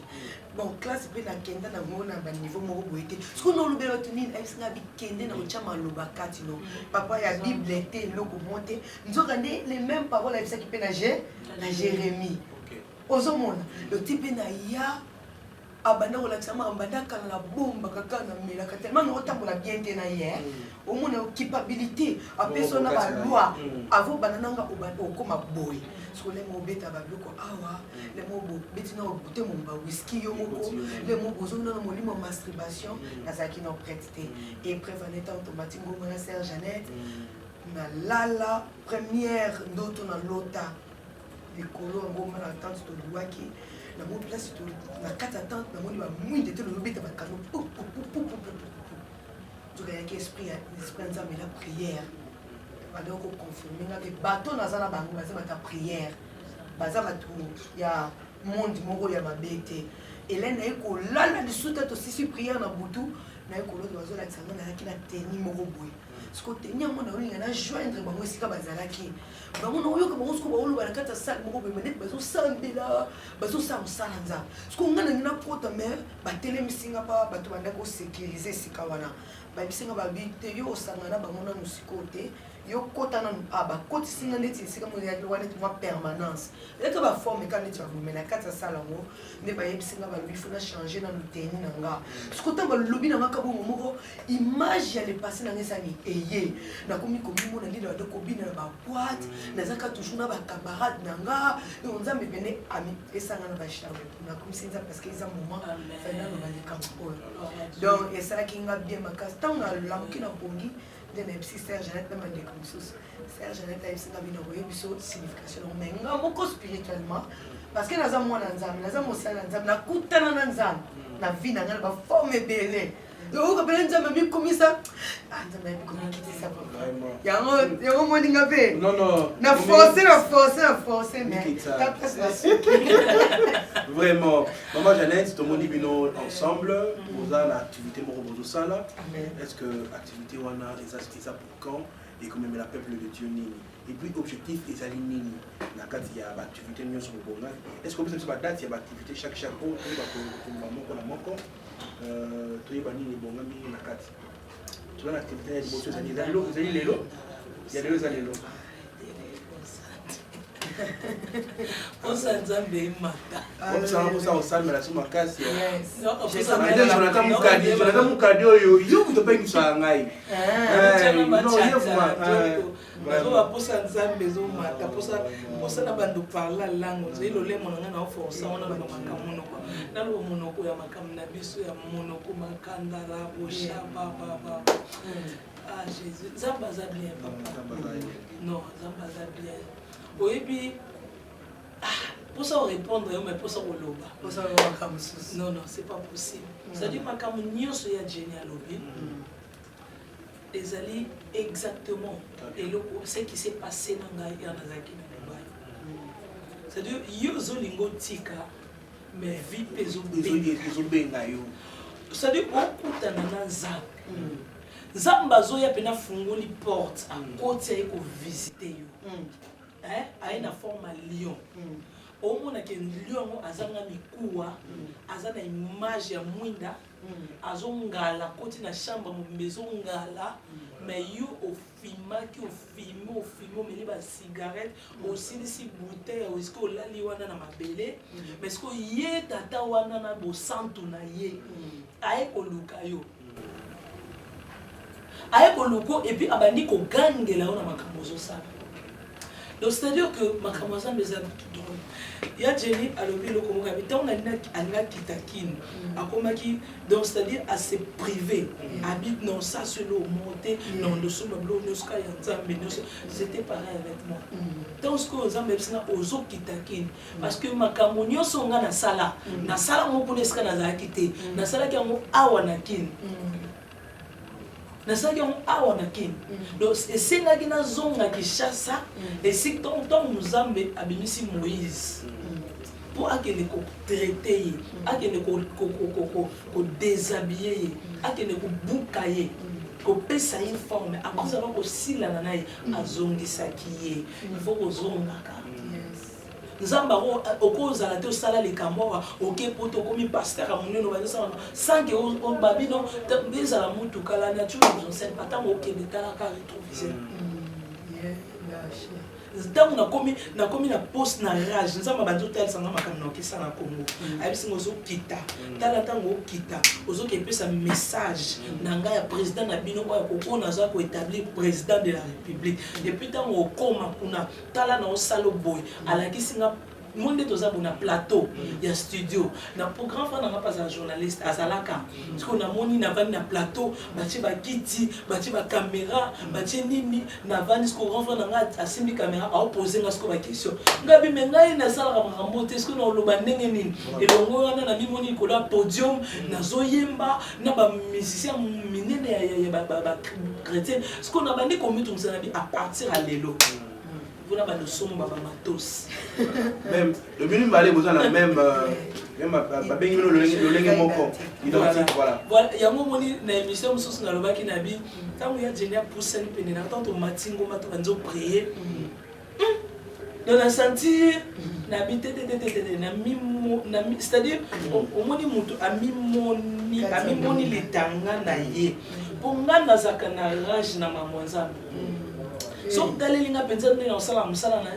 Bon, classe mpe nakenda nango na baniveau moko boye te. Soki naolobela bato nini, ayebisi nga bikende na kotya maloba kati no papa ya Bible te, eloko mo te. Nzoka nde les mêmes paroles ayebisaki mpe na Jérémie. Ozomona loti mpe na ya abanda kolakisa makambo, banda kala na bombaka kaka, namelaka tellement naotambola bien te na ye. Omona culpabilité apesi na baloi avant banda nanga okóma boye. Soko lemo obeta babiloko awa, lemo obeti na obute mo bawiski yo moko, lemo bozongi nano molimo ya masturbation. Nazalaki na prête te. Épreuve ane, ntango tomati ngongo na sœur Jeannette, nalala, première ndoto nalota likolo ya ngomba na tente tolwaki, namoni place na kati ya tente, namoni bamwinde te, lozobeta bakano. Nzoka yaki esprit ya Nzambe na prière bandaki koconfirme nga ke bato naza na bango baza bato ya prière, baza bato ya monde moko ya mabe te. Elene naye kolala lisusu te. Tosisi prière na butu, naye kolota bazolakisa nga nazalaki na teni moko boye. Siko teni yango naolinga na joindre bango esika bazalaki bango, naoyoka bango siko baoloba na kati ya salle moko boye, neti bazosambela, bazosala mosala Nzambe. Siko nga nangi nakota, mais batelemisi nga mpa bato bandaki kosécuriser esika wana. Bayebisi nga, babi te: "Yo osanga na bango nanu sikoyo te, yo kota nanu." A bakotisi nga neti esika wana, neti mwa permanence eleka baforme kaka neti babume na kati ya salle yango. Nde bayebisi nga, balobi faut na change nanu teni na nga. Siko ntango balobi na nga kabongo moko, image ya le passé na nga esani eye, nakomi komimona nde na bando kobina na baboîte, nazaka toujours na bacamarade na nga. Donc Nzambe pene ami esanga na bacharme, nakomisi Nzambe parce que eza moment naloba likambo oyo. Donc esalaki nga bien makasi. Ntango nalamuki na pongi, nde nayebisi sœur Jeannette na bandeko mosusu. Sœur Jeannette ayebisi nga bino koyebi biso signification nango, mais nga moko spirituellement, parce que naza mwana Nzambe, naza mosali na Nzambe, nakutana na Nzambe na vie na ngai na baforme ebele. Oyoka pene Nzambe amikomisa, Nzambe ayebi komikitisa papa. Yango yango moninga mpe na force, na force, na force, mais ta place nasuki. Vraiment, mama Jeannette, tomoni bino ensemble, boza na activité moko bozosala. Est ce que activité wana eza pour quand, ekomemela peuple de Dieu nini, et puis objectif ezali nini na kati ya baactivité nyonso bobonga? Est ce que opesa biso badate ya baactivité chaque oyo toyeba kokomba moko na moko, toyeba nini ebongami na kati? Toza na activité ya liboso, ezali lelo, ya lelo eza lelo. Posa Nzambe emata. Obisanga posa kosambela so makasi. Jonathan Mukadi, Jonathan Mukadi oyo yo moto opengisaka ngai. Nazoba posa Nzambe ezomata, posa posa na bando parla langue, ozali lolemo na ngai na oforsa wana loba makambo monoko. Naloba monoko ya makambo na biso ya monoko makandara bosha ba ba ba. Ah Jésus, Nzambe aza bien papa. Non, Nzambe aza bien. Oyebi ah, posa korépondre yo mais posa koloba. Posa koloba makambo mosusu. Non non, c'est pas possible. Mm. C'est-à-dire makambo nyonso ya Jenny alobi. Mm. Ezali exactement eloko ce qui s'est passé na ngai ya nazalaki na Dubaï. C'est-à-dire yo ozolinga otika mais vie mpe ezobenga yo. C'est-à-dire okutana na Nzambe. Mm. Nzambe azoya mpe nafungoli porte akoti aye kovisite yo. Mm. Eh, aye na forme ya lion. Mm. Omona ke lion yango azanga mikuwa, mm. aza na image ya mwinda, mm. azongala akoti na chambre mobimba ezongala, mm. mais yo ofimaki ofime ofime omeli ba cigarette, mm. osilisi bouteille ya whisky olali wana na mabele, mm. mais sikoyo ye tata wana na bosantu na ye mm. aye koluka yo. Aye koluka et puis abandi kogangela yo na makambo ozosala. Donc c'est-à-dire que makambo ya Nzambe eza drôle. Ya Jenny alobi eloko moko abi ntango alingi akita Kin akomaki donc c'est-à-dire à se priver abi non ça c'est le moko te non ndosomba biloko nyonso kaka ya Nzambe nyonso. C'était pareil avec moi. Ntango sikoyo Nzambe ayebisi nga ozokita Kin parce que makambo nyonso nga nasala nasala yango kuna esika nazalaki te, nasalaki yango awa na Kin. Nasalaki yango awa na Kin. Donc esengaki nazonga Kinshasa esika ntango Nzambe abimisi Moïse mpo akende kotraite ye, akende kodéshabille ye, akende kobuka ye, kopesa ye forme. Après avoir kosilana na ye, azongisaki ye. Il faut kozongaka. Nzambe okozala te osala likambo awa oke poto okomi pasteur ya monene bazosala sans que babino ezala mutuka. La nature nous enseigne pas. Ntango okende talaka rétroviseur. Ntango nakomi na poste na rage, Nzambe abandi otalisanga makambo na okesa na Congo. Ayebisi nga ozokita, tala ntango okita ozoki epesa message na ngai ya président na bino oyo oyo naza koétablir président de la République. Et puis ntango okoma kuna, tala na osala boye. Alakisi nga mo nde toza bo na plateau ya studio na po grand frère nanga mpe azala journaliste azalaka. Sikoyo namoni navandi na plateau, batie bakiti, batie bacaméra, batie nini, navandi. Sikoyo grand frère nanga asimbi caméra, aopose nga sikoyo baquestion. Ngai bi me ngai nasalaka makambo te, sikoyo naoloba ndenge nini? Elongo wana namimoni likolo ya podium, nazoyemba na bamusicien minene ya bachrétien. Sikoyo nabandi komitungisa na bi à partir ya lelo mpona balosomo bamatos. Même le bino mibale boza na même même babengi bino lolenge moko identique, voilà. Voilà, yango omoni na émission mosusu nalobaki na bi ntango ya Jenny apusani pene na ntango tomati ngomba tobandi oprier, donc na sentir na bi te te te te te na mimo na mi, c'est-à-dire omoni moto amimoni amimoni litanga na ye mpo nga nazalaka na rage na mambo ya Nzambe. So otaleli nga mpenza ndenge nasala mosala na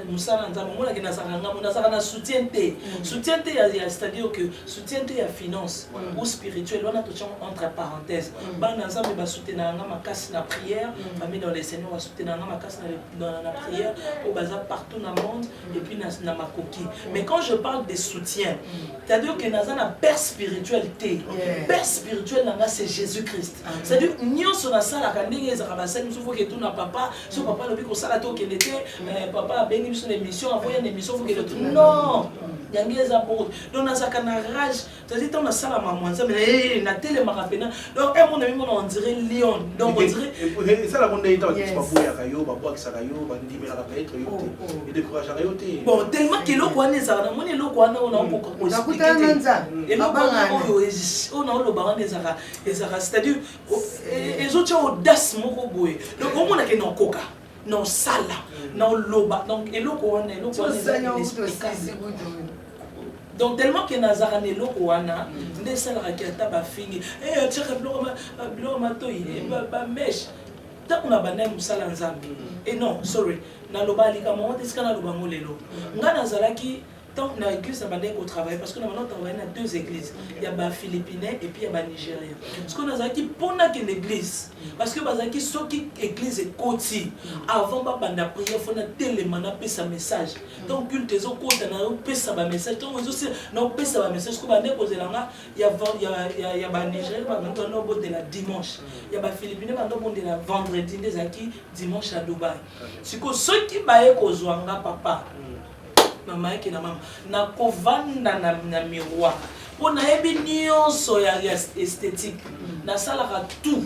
Nzambe, omonaki nazalaka ngambo, nazalaka na soutien te, soutien te ya, c'est-à-dire que soutien te ya finance ou spirituel wana totiango entre parenthèse. Bana Nzambe basoutenaka nga makasi na prière, famille dans le Seigneur basoutenaka nga makasi na prière oyo baza partout na monde et puis na makoki. Mais quand je parle de soutien, c'est-à-dire que naza na père spirituel te. Père spirituel na nga, c'est Jésus Christ. C'est-à-dire nyonso nasalaka ndenge ezalaka basali mosusu, foke etuna papa. So papa alobi kosala te, okende te. Papa abengi biso na émission, avoya na émission, fokende te. Non, yango eza bongo. Donc nazalaka na rage, c'est-à-dire ntango nasala mamwa Nzambe natelemaka mpena. Donc mona mimona on dirait lion, donc on dirait Esalaka ndenge ntango bakisi baboyaka yo, babwakisaka yo, bandimelaka peut-être yo te, edécourageaka yo te? Bon, tellement ke eloko wana ezalaka, namoni eloko wana oyo naokoka koexpliquer te. Eloko wana oyo naoloba wana ezalaka, c'est-à-dire ezotia audace moko boye. Donc omonake naokoka naosala naoloba. Donc eloko wana eza inexplicable. Donc tellement ke nazalaka na eloko wana nde esalaka ke ata bafingi atiaka biloko matoi bamèche. Ntango nabandaki mosala ya Nzambe, et non, sorry, naloba likambo yango te, esika naloba yango lelo. Ngai nazalaki ntango na église nabandaki kotravaille, parce que nabandaki kotravaille na deux églises, ya baphilippinais et puis ya banigérien. Parce que nazalaki mpo nakende église, parce que bazalaki soki église ekoti, avant babanda prière, fo natelema napesa message. Ntango culte ezokota, naopesa bamessage. Ntango ezosila, naopesa bamessage. Ko bandeki kozela nga ya banigérien, banda obondela dimanche, ya baphilippinais banda obondela vendredi, nde ezalaki dimanche ya Dubai. Sikoyo soki baye kozwa nga, papa, mama yake na mama, nakovanda na miroir mpo nayebi nyonso ya esthétique. Nasalaka tout,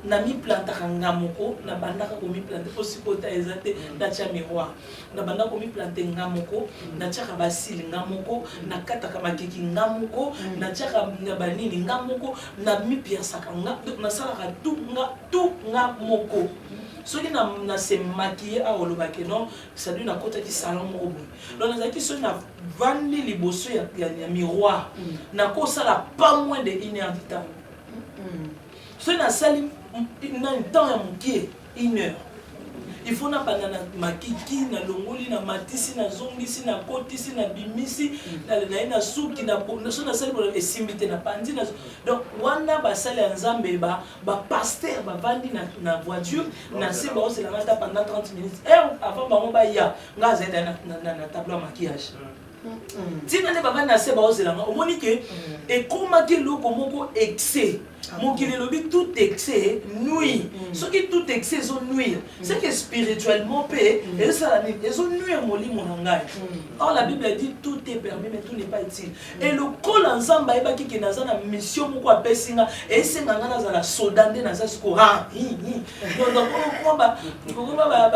namiplantaka nga moko. Nabandaka komiplante mpo sikoyo ta eza te. Natya miroir, nabanda komiplante nga moko, natiaka bacils nga moko, nakataka makiki nga moko, natiaka na banini nga moko, namipierçaka nga. Donc nasalaka tout nga, tout nga moko. Soki na se maquille awa, olobaki non, c'est-à-dire nakotaki salon moko boye. Donc nazalaki, soki navandi liboso ya miroir, nakosala pas moins de une heure du temps. Soki nasali nani, temps ya mokie, une heure, il faut nabanda na makiki, nalongoli, na matisi, nazongisi, nakotisi, nabimisi, naye na suki. So nasali boye, esimbi te, napandi. Donc wana basali ya Nzambe, bapasteur bavandi na voiture na se, baozelanga ata pendant 30 minutes. Heure avant bango baya, nga azali na tableau ya maquillage. Ntina nde bavandi na se, baozelanga. Omoni ke ekomaki eloko moko excès. Mokili elobi tout excès nuit. Soki tout excès ezonuire, c'est que spirituellement mpe ezosala nini? Ezonuire molimo na ngai. Or la Bible dit: tout est permis, mais tout n'est pas utile. E lokola Nzambe ayebaki ke naza na mission moko apesi nga, esenga nga nazala soda, nde naza sikoyo. Kokoma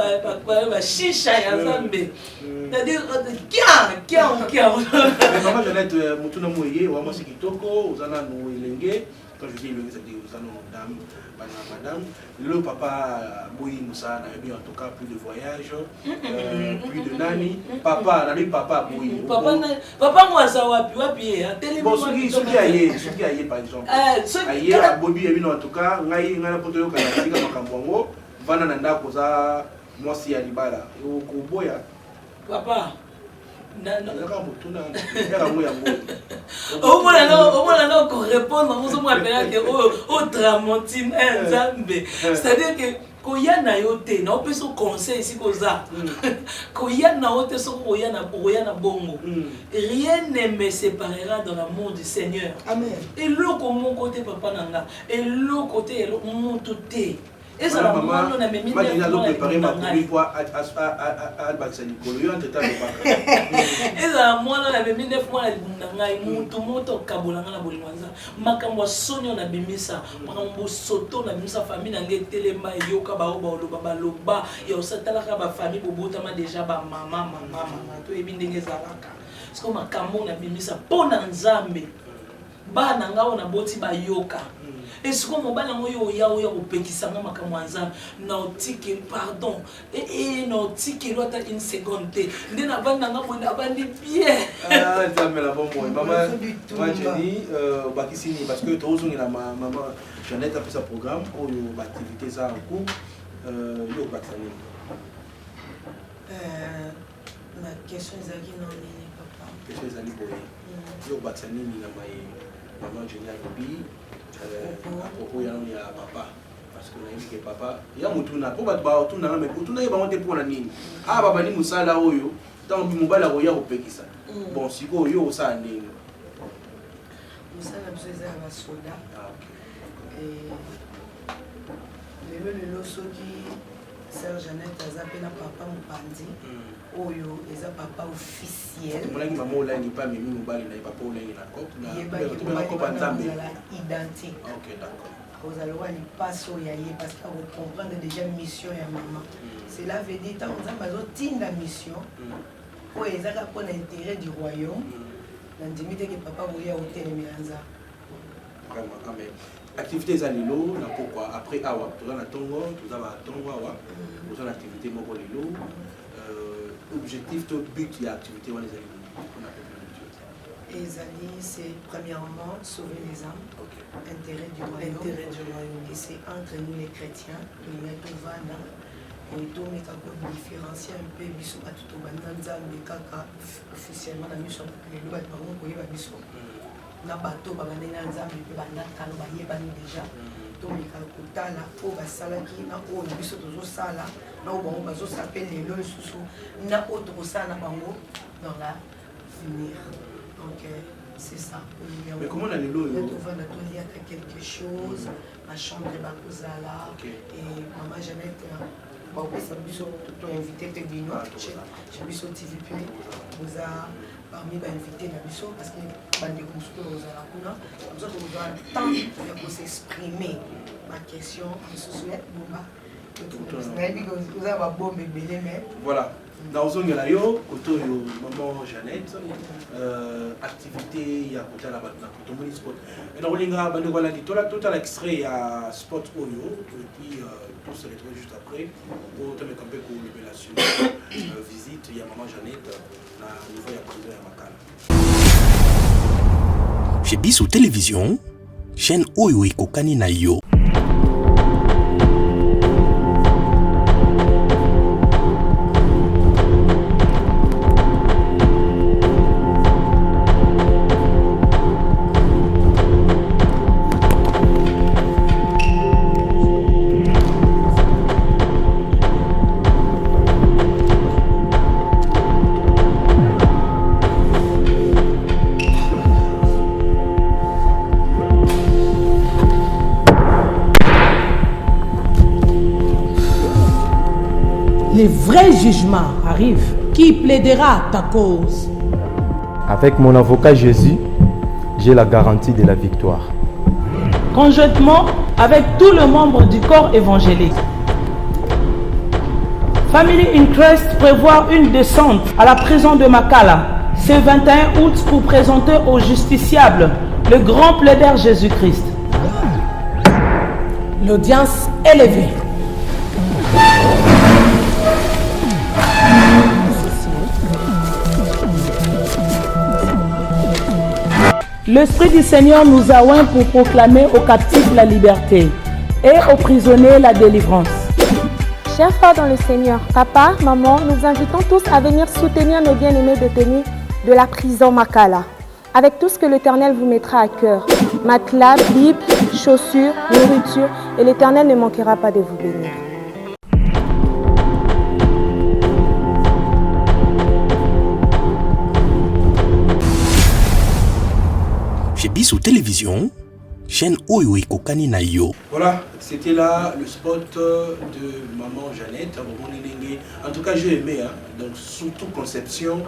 bashisha ya Nzambe, c'est-à-dire kia kia kia. Mama Jeannette, motuna moye wa mwasi kitoko, oza nanu elenge. Quand je dis elenge, c'est-à-dire oza nanu dame, bana madame. Lelo papa boyi mosala nayebi, en tout cas plus de voyage, plus de nani. Papa nalobi, papa boyi. Papa ngo aza wapi? Wapi ye atelemi? Bon, soki aye par exemple, aye abobi ye bino, en tout cas ngai na poto yokana, tika makambo yango, vanda na ndako, oza mwasi ya libala, okoboya? Papa. Ezaka motuna yango yango. Omona na okorépondre yango, ozomona mpena ke oyo otramontine Nzambe. C'est-à-dire ke koya na yo te, naopesa conseil esika oza, koya na yo te. Soki okoya na bongo, rien ne me séparera dans l'amour du Seigneur. Eloko moko te, papa na nga, eloko te, motu te. Ezala mwana na memi. Alibakisa likolo yo entre alobaka. Ezala mwana na memi 9 mois na libumu na ngai, motu moto okabola ngai na bolingo ya Nzambe. Makambo ya soni oyo nabimisa, makambo bosoto nabimisa, famille na ngai etelema, eyoka bao baoloba, baloba ya osatalaka bafamille bobotama déjà bamama, mama, mama, toyebi ndenge ezalaka. Siko makambo oyo nabimisa mpo na Nzambe, bana nga oyo naboti bayoka. Esiko mobali yango oyo oya oya kopekisa nga makambo ya Nzambe, na otike pardon, na otikelo ata une seconde te. Nde navandi nanga boye, navandi bien. Nzambe na bomoi. Mama Jenny, obakisi nini? Parce que tozongela mama Jeannette apesa programme oyo, baactivité eza en cours. Yo obakisa nini? Na question ezalaki na nini, papa? Question ezali boye: yo obakisa nini na maye mama Jenny alobi à propos ya nano ya papa? Parce que nayebi ke papa ya motuna mpo bato batunanga, me otuna ye bango te mpona nini awa babandi mosala oyo. Ntango mobali akoya kopekisa, bon, sikoyo yo osala ndenge? Mosala na biso eza ya basoda. Lelo lelo, soki sœur Jeannette aza mpe na papa mopanzi oyo eza papa officiel. Tomonaki mama Olangi mpe amemi mobali na ye, papa Olangi, na cope. Yebaki Nzambe ozala identique. Ok, d'accord. Akozala lokola lipasi oyo ya ye, parce que akocomprendre déjà mission ya mama. Cela veut dire, ntango Nzambe azotinda mission oyo eza kaka mpona intérêt du royaume, nandimi teke papa koya kotelemela Nzambe. Vraiment, amen. Activité eza lelo na pokwa. Après awa toza na ntongo, toza batongo awa, toza na activité moko lelo. Objectif to but ya activité wana ezali nini mpona peuple de Dieu? Ezali c'est premièrement sauver les âmes, intérêt du royaume. Intérêt du royaume. Et c'est entre nous les chrétiens, tolingaki tovanda et tomeka ko différencier un peu biso bato tobanda Nzambe kaka officiellement na miso ya bato lelo bato bango koyeba biso na bato babandaki na Nzambe mpe banda kala bayebani déjà tomeka kotala oyo basalaki na oyo biso tozosala na oyo bango bazosala mpe lelo lisusu na oyo tokosala na bango dans la venir donc euh, c'est ça. Mais comment on a lelo oyo tovanda toliaka quelque chose bachambre bakozala et mama Jeannette euh, bakopesa biso toinvite mpe bino ah, chez biso tv mpe boza parmi bainvité na biso parce que bandeko mosusu mpe bozala kuna biso tokozwa temps ya kosexprime baquestion mosusu ya bomba nayebi oza babombe ebele mais voilà Nakozongela yo kote oyo maman Jeannette euh, activité ya kotala bato na tomoni spot nakolinga bandeko balandi totala extrait ya spot oyo et puis euh, tout se retrouve juste après po tomeka mpe kolobela sur euh, visite ya maman Jeannette na niveau ya prison ya Makala. Chez Biso Télévision, chaîne oyo ekokani na yo. Le vrai jugement arrive. Qui plaidera ta cause Avec mon avocat Jésus, j'ai la garantie de la victoire. Conjointement avec tout le membre du corps évangélique. Family Interest prévoit une descente à la prison de Makala ce 21 août pour présenter aux justiciables le grand plaideur Jésus-Christ. L'audience est levée. L'Esprit du Seigneur nous a oint pour proclamer aux captifs la liberté et aux prisonniers la délivrance. Chers frères dans le Seigneur, papa, maman, nous invitons tous à venir soutenir nos bien-aimés détenus de la prison Makala. Avec tout ce que l'Éternel vous mettra à cœur. Matelas, Bible, chaussures, nourriture, et l'Éternel ne manquera pas de vous bénir. Chez Biso Télévision, chaîne oyo ekokani na yo. Voilà, c'était là le spot de maman Jeannette. En tout cas, j'ai aimé, hein. donc surtout conception.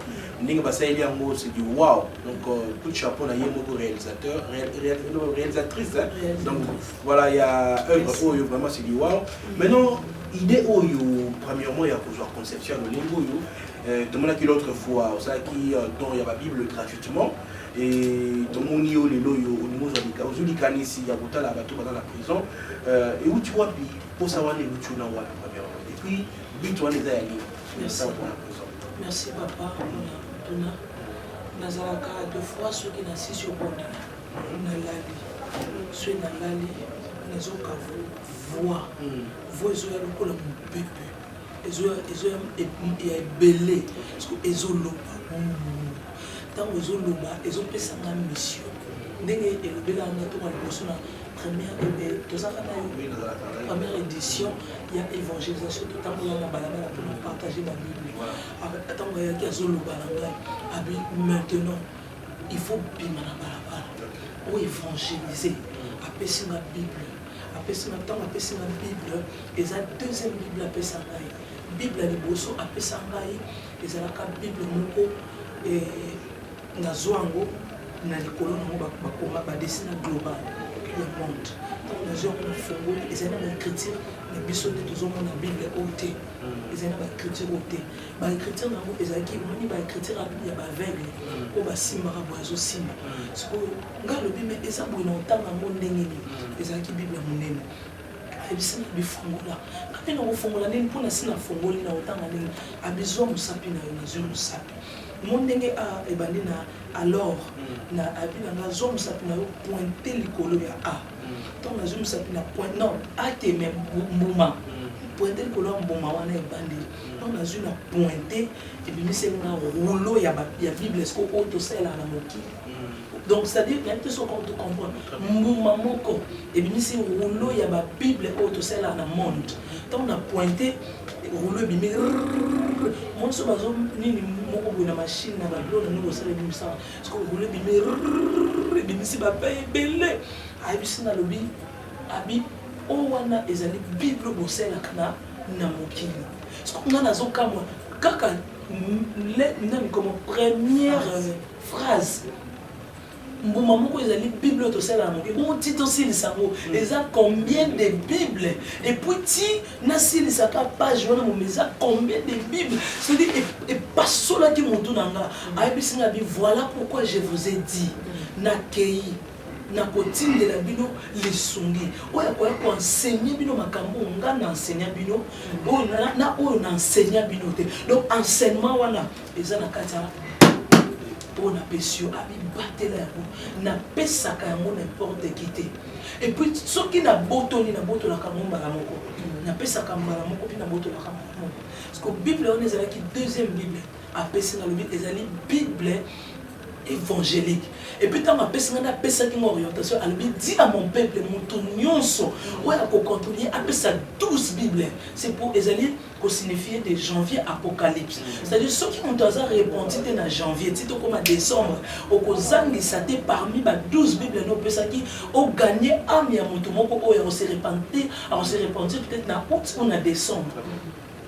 Ndenge basaleli yango, c'est du wow. Donc, euh, coup de chapeau na ye moko réalisateur, réal, réal, réalisatrice. Hein. Donc, voilà, il y a œuvre oyo, vraiment, c'est du wow. Maintenant, idée oyo, premièrement, il y a kozwa conception ya lolenge oyo. Euh, tomonaki l'autre fois, osalaki euh, don ya ba Bible gratuitement. Et tomoni yo lelo oyo olingi ozwa lika ozwi likanisi ya kotala bato baza na prison euh, euti wapi mposa wana euti na wapi premièrement et puis but wana eza ya nini Merci. Merci papa mpona kotuna nazalaka de fois soki nasisi obondela nalali soki nalali nazoka voi voi ezoya lokola mopepe ezoya ya ebele ezoloba ntango ezoloba ezopesa nga mission ndenge elobelaka nga ntongo ya liboso na première eh, tozalaka na yo première édition ya évangélisation totambola na balabala mpona partage babible ntango ayaki azoloba na ngai abi maintenant il faut bima na balabala oyo évangélise apesi nga bible apesi nga ntango apesi nga bible eza deuxième bible apesa ngai bible ya liboso apesa ngai Ezalaka bible moko eh, nazwa yango na likolo nango bakoma badesina global ya monde. Ntango nazwa yango nafongoli, ezali na baecriture na biso nde tozomona bible oyo te, hmm. ezali na baecriture oyo te. Baecriture na yango ezalaki omoni baecriture ya baaveugle hmm. oyo basimbaka boye azosimba. Hmm. Sikoyo ngai alobi me eza boye na otanga yango ndenge nini? Ezalaki bible ya monene. Ayebisi nga abi fongola. Nga pe nako fongola ndenge nini po nasi na fongoli nako tanga ndenge nini? Abi zua mosapi na yo, nazui mosapi. Mo ndenge A ebandi na alors na abi na nga zwa mosapi na yo pointe likolo ya A. Ntango nazwi mosapi na pointe non A te mais mbuma pointe likolo ya mbuma wana ebandeli. Ntango nazwi na pointe ebimiseli nga rouleau ya ba ya Bible sikoyo oyo tosalelaka na mokili. Donc c'est-à-dire nayebi te soki oko comprendre mbuma moko ebimisi rouleau ya ba Bible oyo tosalelaka na monde. Ntango na pointe rouleau ebimi rrrr omoni soki bazo nini moko boye na machine na babilo na nini bosala ebimisaka soki rouleau ebimi rrrr ebimisi bapain ebele ayebisi nga alobi abi oyo wana ezali bible oyo bosalelaka na na mokili soki nga nazokamwa kaka nani komo première phrase Mbuma moko ezali bible oyo tosalelaka na mokili bongo ti tosilisa yango eza combien de bible et puis ti nasilisa ka page wana moma eza combien de bible c'est-à-dire epasolaki motu na nga ayebisi nga bi voilà pourquoi je vous ai dit nakei nakotindela bino lisungi oyo akoya koenseigne bino makambo oyo nga na enseignant bino oyo na oyo na enseignant bino te donc enseignement wana eza na kati ya oyo napesi yo abibatela yango napesaka yango n'importe qui te epuis soki nabotoli nabotolaka yango mbala moko napesaka mbala moko mpe nabotolaka mbala moko parce que bible wana ezalaki deuxième bible apesi nga alobi ezali bible évangélique epuis ntango apesi nga nde apesaki nga orientation alobi dit à mon peuple moto nyonso oyo akocontribue apesa 12 bible c'est pour ezali ko signifier de janvier apocalypse c'est à dire soki moto aza repenti te na janvier ti tokoma décembre okozangisa te parmi ba 12 bible no opesaki oganye ame ya moto moko oyo akose repentir akose repentir peut-être na août ou na décembre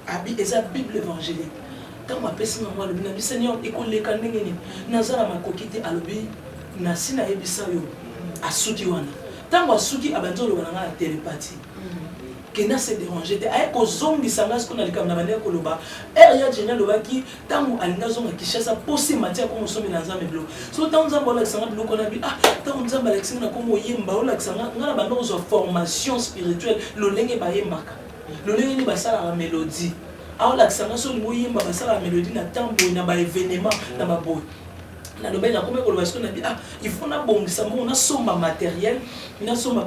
abi eza bible évangélique ntango apesi ngango alobi na biso seigneur ekoleka ndenge nini naza na makoki te alobi nasi nayebisa yo asuki wana ntango asuki abandi oloba na ngai na telepathie Kenda se deranger te aye kozongisa nga sikoyo na likambo na bandaki koloba heure ya Jenny alobaki ntango alingi azonga Kinshasa posa emati akoma osombela Nzambe biloko so ntango Nzambe olakisa nga biloko wana bi ah ntango Nzambe alakisi nga nakoma oyemba olakisa nga nga na banda kozwa formation spirituelle lolenge bayembaka lolenge nini basalaka melodie aolakisa nga so olingi oyemba basalaka melodie na temps boye na ba evenement na baboye nalobaki nakomi koloba sikoyo nabi ah il faut nabongisa mbongo nasomba matériel nasomba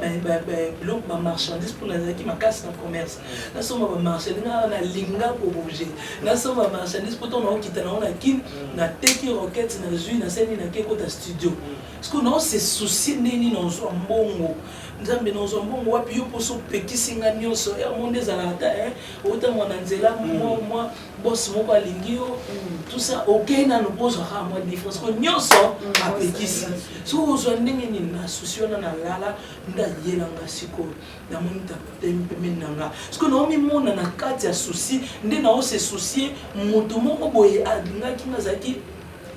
biloko bamarchandise mpo nazalaki makasi na commerce nasomba bamarchandise nga nalinga kobouge nasomba marchandise mpo ntango naokita nango na kin nateki roquette nazwi nasali nake kota studio sikoyo nao se soucie ndenge nini nazwa mbongo nzambe nazwa mbongo wapi yo mposo opekisi nga nyonso yango nde ezalaka ta otamwa na nzela mwa boss moko alingi yo tout ça okei nanu mpo ozwa kaka mwa différence ko nyonso apekisi soki ozwa ndenge nini na susi wana nalala nde ayelanga sikoyo namoni tapemi pembeni na nga sikoyo naomimona na kati ya susi nde naose susie moto moko boye alingaki nga azalaki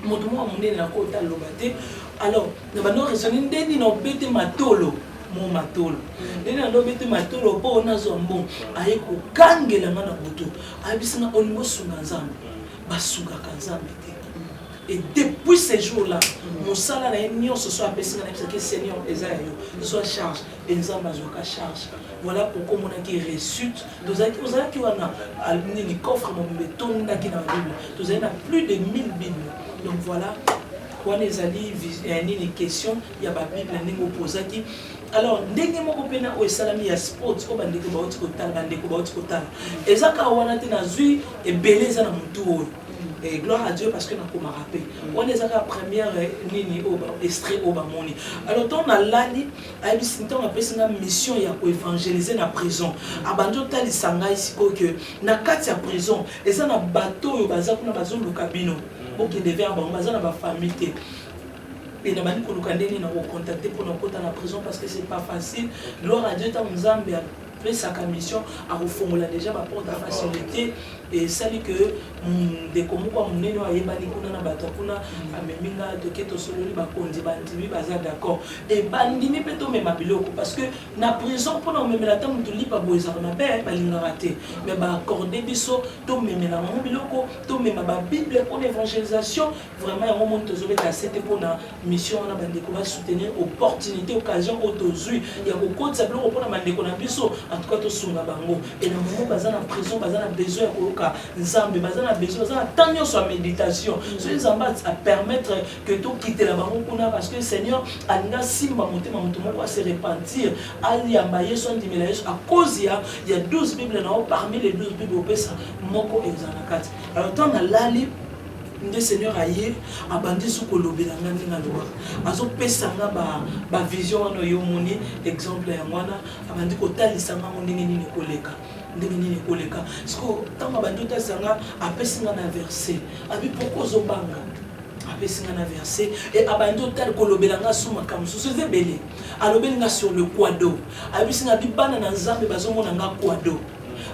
moto moko ya monene nakota aloba te alors na bando raisonne nde nini obete matolo mo matolo ndenge na obete matolo mpo nazwa mbongo aye kokangela nga na butu ayebisi nga olingi osunga nzambe basungaka nzambe te et depuis ce jour là mosala na ye nyonso so apesi nga nayebisaki seigneur eza ya yo zwa charge e nzambe azwaka charge voilà pourquoi omonaki réussite tozalaki ozalaki wana nini coffre mobimba etondaki na babible tozali na plus de 1000 bible donc voilà wana ezali eh, nini question ya babible ndenge opozaki alors ndenge moko mpe na oyo esalami ya sport oyo bandeko bauti kotala bandeko bauti kotala eza kaka wana te nazwi ebele eza na motu oyo Et gloire à Dieu parce que nakomaka mpe wana eza kaka première eh, nini oyo extrait oyo bamoni alors ntango nalali ayebisi ntango apesi nga mission ya koevangelize na prison abandi otalisa ngai sikoyo ke na kati ya prison eza na bato oyo baza kuna bazoluka bino bokende vers bango baza na bafamille te mpe nabandi koluka ndenge nini nakocontacte mpo na kokota na prison parce que c'est pas facile gloire à Dieu ntango nzambe apesaka mission akofongola déjà baporte ya facilité esali que ndeko moko ya monene oyo ayebani kuna na bato ya kuna amemi nga toke tosololi bakonzi bandimi baza d'accord e bandimi mpe tomema biloko parce que na prison mpona komemela ata moto lipa boye ezalaka mabe balingaka te mais baaccorde biso tomemela bango biloko tomema babible mpona évangélisation vraiment yango moni tozobeta sete mpona mission wana bandeko basoutenir opportunité occasion oyo tozwi ya kokotisa biloko mpona bandeko na biso En tout cas tosunga bango. Et na moment baza na prison, baza na besoin ya koyoka Nzambe, baza na besoin, baza na temps nyonso ya méditation. Soki Nzambe a permettre que tokitela bango kuna, parce que Seigneur alingi asimba motema moto moko a se repentir, ayamba Yesu, andimela Yesu à cause ya 12 Bible na yo. Parmi les 12 Bible opesa, moko ezala na kati. Alors ntango nalali nde Seigneur aye, abandi su kolobela nga ndenge alobaka, azopesa nga bavision wana. Oyo omoni exemple yango wana, abandi kotalisa nga ngo ndenge nini ekoleka, ndenge nini ekoleka. Siko ntango abandi kotalisa nga, apesi nga na verset, abi: "Pourquoi ozobanga?" Apesi nga na verset e abandi otala kolobela nga su makambo mosusu eza ebele. Alobeli nga sur le quado, ayebisi nga bi bana na Nzambe bazomona nga quado,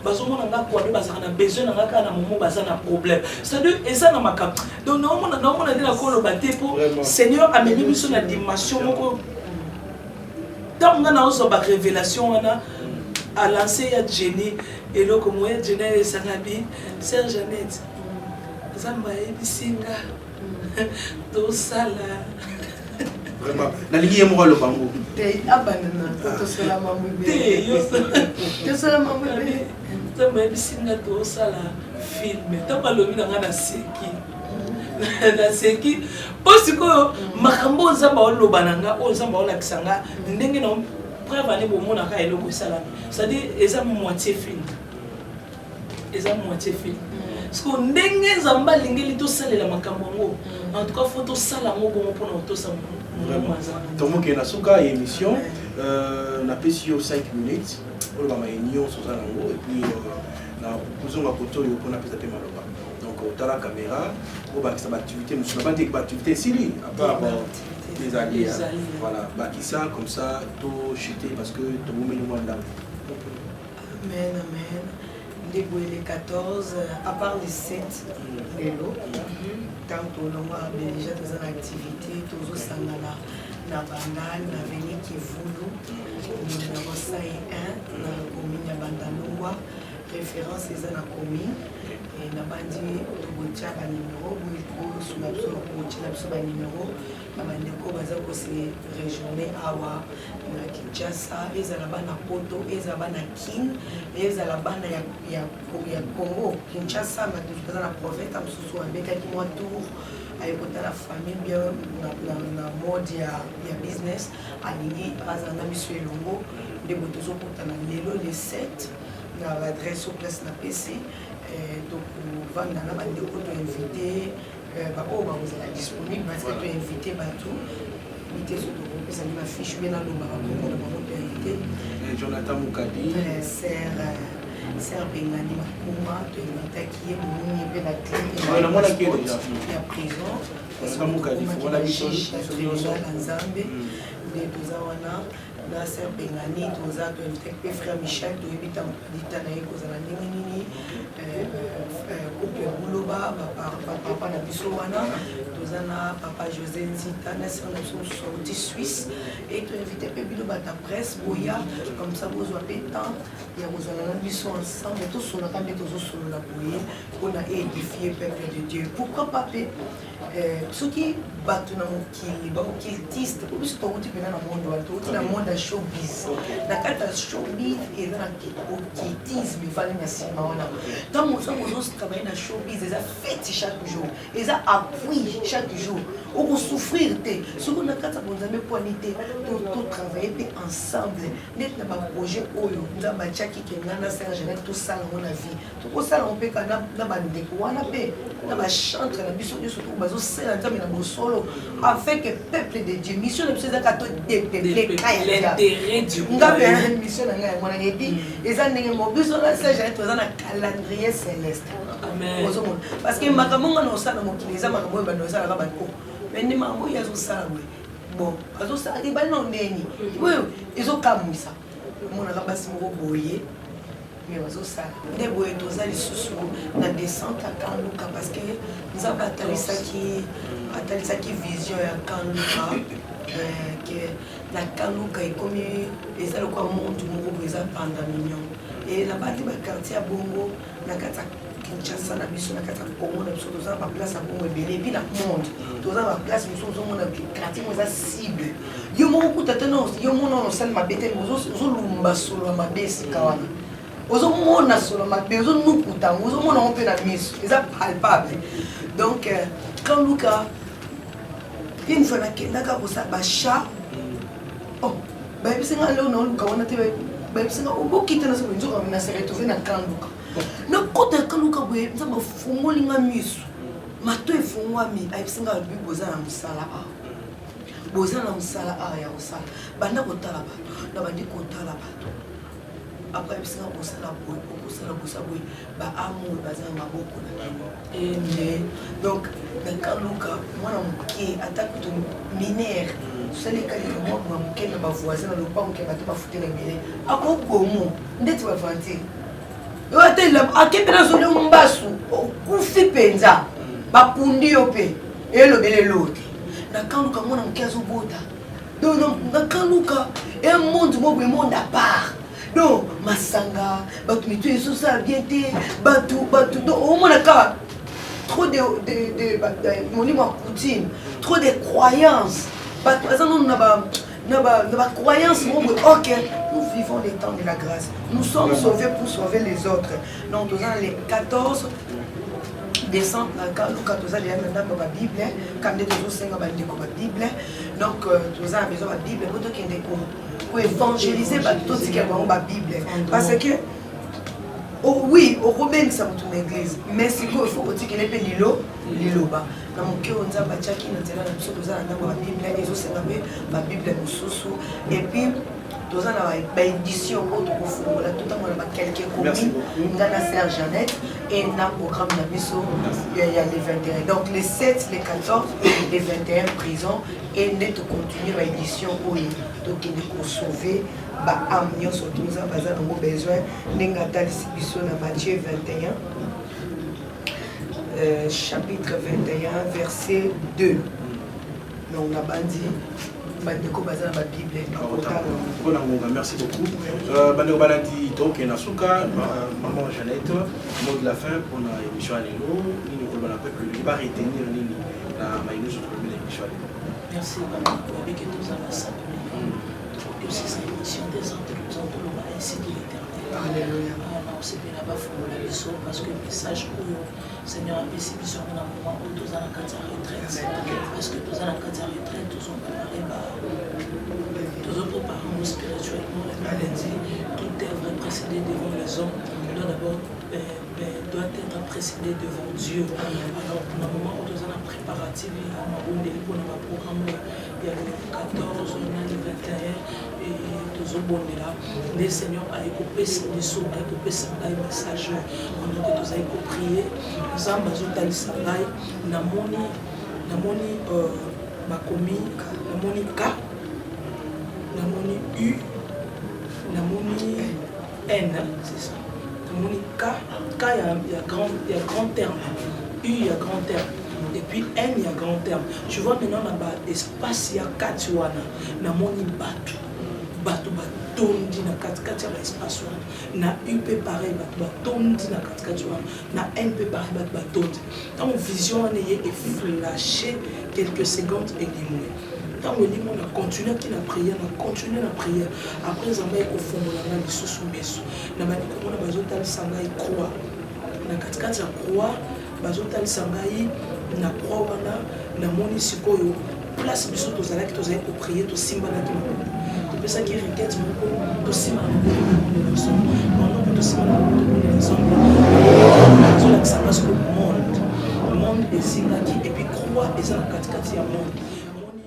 bazomona nga quado, bazalaka na besoin na nga kaka na momo baza na problème. C'est-à-dire eza na makambo, donc naomona nde nakoloba te, mpo Seigneur amemi biso na dimension moko. Ntango nga naozwa barévélation wana, alance ya Jenny eloko moya. Jenny ayesanga bi: "Sœur Jeannette, Nzambe ayebisi nga tosala." Vraiment, nalingi ye moko aloba ngo. Te, abandana po tosola mambo. Te, yo. Tosola mambo ebele. Nzambe ayebisi nga tosala film. Ntango alobi na nga, naseki, naseki, mpo sikoyo makambo oyo Nzambe aoloba na nga, oyo Nzambe aolakisa nga, ndenge na preuve ane bomonaka eloko esalami, c'est-à-dire eza moitié film, eza moitié film. Parce ndenge Nzambe alingeli tosalela makambo yango, en tout cas faut tosala yango bongo mpona kotosa mongongo ya Nzambe. Tomokende na suka ya émission. Napesi yo 5 minutes, oloba maye nyonso oza nango, et puis na kozonga kote oyo mpona apesa mpe maloba. Donc otala caméra, obakisa baactivité mosusu na bandeki. Baactivité esili à part ezali? Ezali. Voilà, bakisa comme ça to chuter, parce que tobomeli mwa ndambo. Amen, amen. Nde boye, le 14, à part le 7 lelo, ntango tolongwa déjà, toza na activité. Tozosangana na Bandal, na avenue Kivulu numéro 1, na commune ya Bandalungwa. Référence eza na commune. Na bandi tokotia banimero, bosunga biso kotiela biso banimero na bandeko baza kose rejoindre awa na Kinshasa, ezala bana Poto, ezala bana Kin, ezala bana ya Congo Kinshasa. Bato baza na province mosusu, abetaki mwa tour, aye kotala famille bien na mode ya business, alingi azala na biso elongo. Nde boye tozokutana lelo le 7 na baadresse o place napesi. Tokovanda na bandeko, toinvite baoyo bakozala disponible, parce que toinvite bato te. So tokopesa nde bafiche bien, nalobaka kombo na bango toinvite. Jonathan Mukadi. Sœur Bengani Makuma, toinvitaki ye, bomoni ye mpe na Ouais, namonaki ye déjà. ya prison. Jonathan Mukadi, fongola biso biso nyonso. Tribunal ya Nzambe. Nde toza wana na sœur Bengani, toza toinvitaki mpe frère Michel, toyebi ntango dita na ye kozala ndenge nini. Couple Buloba, bapapa na biso wana, toza na papa José Nzita na sœur na biso mosusu auti Suisse. E toinvite mpe bino bato ya presse, boya comme ça bozwa mpe temps ya kozala na biso ensemble, tosolaka nde tozosolola boye mpona édifier peuple de Dieu. Pourquoi pas mpe soki bato na mokili baoccultiste, po biso touti mpena na monde wana, touti na monde ya showbiz. Na kati ya showbiz eza na occultisme efandi na nsima wana. Ntango ntango ozotravaille na showbiz, eza fête chaque jour, eza appui chaque jour, okosouffrir te. Soki na kati ya bonzambe, pwani te totravaille mpe ensemble neti na baprojet oyo Nzambe atiaki ke nga na sœur Jeannette tosala yango na vie, tokosala yango mpe kaka na bandeko wana mpe na bachantre na biso nyonso to bazosala Nzambe na bosolo, afin que peuple de Dieu, mission na biso ezaka todépeuple kaya. L'intérêt du Ngambe royaume. Mission na ngai yango wana. Et puis eza ndenge moko, biso na sœur Jeannette toza na calendrier céleste. Amen. Ozomona, parce que makambo nga na osala na mokili eza makambo oyo bando osalaka bato, mais nde makambo oyo azosala boye, bon, azosala ebali na ndeni oyo ezokamwisa. Omonaka basi moko boye, mais bazosala nde boye. Toza lisusu na descente ya Kanluka, parce que Nzambe atalisaki vision ya Kanluka, ke na Kanluka ekomi, eza lokola monde moko boye, eza pandemonium. E nabandi baquartier ya bongo na kati ya Kinshasa na biso, na kati ya Congo na biso, toza na baplace ya bongo ebele, epuis na monde toza na baplace mosusu ozomona quartier moko eza cible. Yo moko kuta te, yo moko nano osali mabe te, ozolumba solo ya mabe esika wana, ozomona solo mabe, ozonukuta yango, ozomona yango mpe na miso, eza palpable. Donc quand Luka, une fois nakendaka kosala bachat, oh, bayebisi nga leo naoluka wana te, bayebisi nga obokita na soki nzoka na se retrouve na camp Luka. Nakota camp Luka boye, Nzambe afungoli nga miso, mato efungwami, ayebisi nga alobi boza na mosala awa, boza na mosala awa ya kosala. Banda kotala bato, nabandi kotala bato. Après ayebisi nga kosala boye, okosala bosa boye, baamour baza na maboko na bino. Ende donc na camp Luka, mwana moke ata kutu minere tosali ekalika mwa mwa moke na bavoisin na lopango ke bato bafutela ebele, akobomo ndeti baventure oyo ata elamba ake mpe nazoli mbasu, okufi mpenza, bakundi yo mpe elobeli eloo te. Na camp Luka mwana moke azobota. Donc na camp Luka un monde moko boye, monde à part. Donc masanga, bato mitu ezosala bien te, bato bato donc omona kaka trop de molimo ya coutume, trop de croyance, bato baza nano na ba na ba na ba croyance moko boye. Ok, nous vivons les temps de la grâce, nous sommes sauvés pour sauver les autres. Donc toza na les 14 décembre na camp Luka, toza deya na ndambo ya babible ka nde tozosenga bandeko babible. Donc toza na besoin babible po tokende koévangéliser bato, totikela bango babible, parce que oh, oui, okobengisa motu na église, mais sikoyo il faut kotikela mpe lilo liloba na moke oyo Nzambe atiaki na nzela na biso. Toza na ndambo ya babible, ezosenga mpe babible mosusu, et puis toza na baédition oyo tokofungola, totambola na baquelques communes, nga na sœur Jeannette, et na programme na biso ya le 21. Donc le 7, le 14, le 21, prison, et nde tocontinue baédition oyo, tokende kosauve baâme nyonso toza baza nango besoin, ndenge atalisi biso na Matthieu 21, chapitre 21, verset 2. Donc nabandi bandeko baza na babible bakotanga. Mpona ngonga, merci beaucoup. Bandeko balandi, tokende na suka. Maman Jeannette, mot de la fin mpona émission ya lelo, nini koloba na peuple, elingi baretenir nini na maye nyonso tolobi na émission ya lelo? Merci. Babiki toza basakoli, tokoki osisa émission te sans toza toloba ainsi dit l'Éternel. Na osepela bafungola biso, parce que message oyo Seigneur apesi biso yango na moment oyo toza na kati ya retraite, parce que toza na kati ya retraite, tozoprépare ba tozoprépare yango spirituellement. La Bible dit: toute œuvre précédée devant les hommes doit d'abord doit être précédée devant Dieu. Alors na moment oyo toza na préparatif ya mabondeli mpona baprogramme ya le 14 na le 21, tozobondela nde Seigneur aye kopesa biso, aye kopesa ngai message. Pendant que tozali koprier, Nzambe azotalisa ngai, namoni bakomi, namoni K, namoni U, namoni N, c'est ça. Namoni K, K ya grand terme, U ya grand terme, et puis N ya grand terme. Tu vois, maintenant na ba espace ya kati wana, namoni bato batondi na katikati ya baespace wana. Na U mpe pareil, bato batondi na katikati wana. Na N mpe pareil, bato batondi. Ntango vision wana eye, eflashe quelques secondes, elimwe. Ntango elimo, na continuaki na prière, na continue na prière. Après, Nzambe aye kofongola ngai lisusu meso, na bandi komona bazotalisa ngai croix. Na katikati ya croix, bazotalisa ngai na croix wana, namoni sikoyo place biso tozalaki, tozali koprier, tosimbanaki maboko, topesaki requête moko, tosimbana maboko, tobondela ensemble. Pendant que tosimbana maboko, tobondela ensemble, azolakisa nga sikoyo monde, monde ezingaki, et puis croix eza na katikati ya monde. Namoni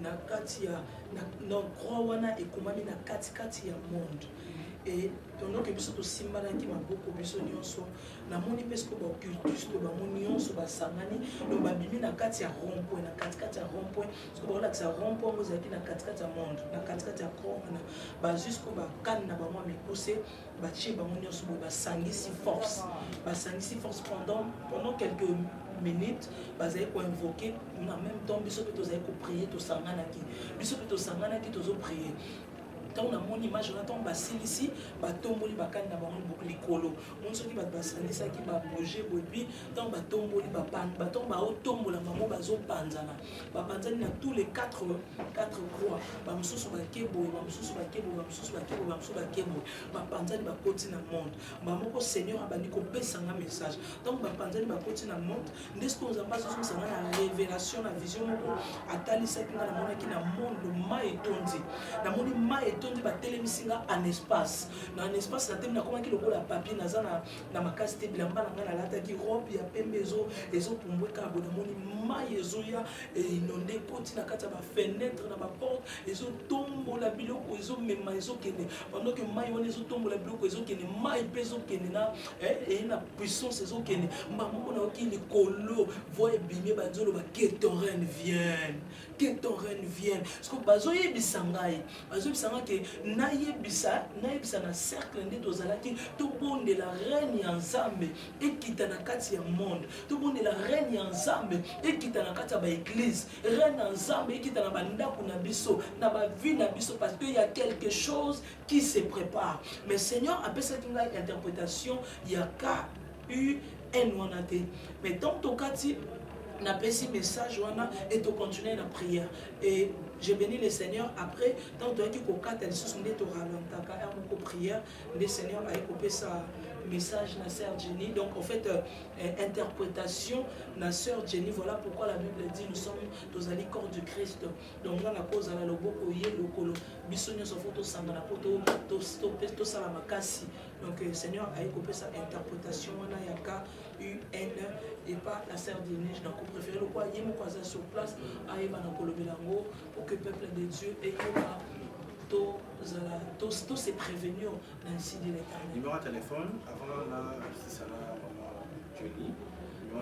na kati ya non, croix wana ekomami na katikati ya monde, et pendant que biso tosimbanaki maboko biso nyonso, namoni mpe sikoyo baoccultiste bango nyonso basangani. Donc babimi na kati ya rond point, na katikati ya rond point. Sikoyo baolakisa rond point yango ezalaki na katikati ya monde, na katikati ya croix wana. Bazwi sikoyo bakane na bango ya mikuse, batie bango nyonso boye, basangisi force, basangisi force. Pendant quelques minutes bazali koinvoquer. En même temps biso mpe tozali koprier, tosanganaki, biso mpe tosanganaki, tozoprier. Ntango namoni image wana, ntango basilisi batomboli bakani na bango likolo, moni soki bato basangisaki babouge boye, puis ntango batomboli, ntango baotombola bango, bazopanzana, bapanzani na tous les quatre croix. Bamosusu bake boye, bamosusu bake boye, bamosusu bake boye, bamosusu bake boye, bapanzani, bakoti na monde bamoko. Seigneur abandi kopesanga message. Ntango bapanzani, bakoti na monde, nde sikoyo Nzambe azozongisa nga na révélation, na vision moko atalisaki nga. Namonaki na monde mai etondi, namoni mai etondi, batelemisi nga en espace. Na en espace natemi, nakomaki lokola papier, naza na makasi te. Bilamba na ngai nalataki, robe ya pembe, ezopumbweka boye. Namoni mai ezoya, inonde, ekoti na kati ya bafenêtre, na baporte, ezotombola biloko, ezomema, ezokende. Pendant que mai wana ezotombola biloko, ezokende, mai mpe ezokende na eye na puissance, ezokende. Mbala moko nayoki likolo voix ebimi, banzoloba: "Que ton règne vienne, que ton règne vienne." Parce que bazoyebisa ngai, bazoyebisa ngai ke nayebisa na cercle nde tozalaki, tobondela règne ya Nzambe ekita na kati ya monde, tobondela règne ya Nzambe ekita na kati ya baeglise, règne ya Nzambe ekita na bandako na biso, na bavie na biso, parce que y a quelque chose qui se prépare. Mais Seigneur apesaki ngai interprétation ya KUN wana te. Mais tant tokati, napesi message wana et tocontinue na prière et je bénis le Seigneur. Après, ntango toyaki kokata lisusu, nde toralentaka heure moko prière, nde Seigneur aye kopesa message na sœur Jenny, donc en fait interprétation na sœur Jenny. Voilà pourquoi la Bible dit: nous sommes, tozali corps du Christ. Donc nga nakozala loboko, ye lokolo, biso nyonso fo tosangana mpo tosala makasi. Donc Seigneur aye kopesa interprétation wana ya KUN et pas la sœur Jenny. Nakopréféré lokwa ye moko aza sur place, ayeba na kolobela yango pour que peuple de Dieu eyoka, tozala tose prévenir ainsi dit l'Éternel. Numéro de téléphone avant na sisana, maman Johnny.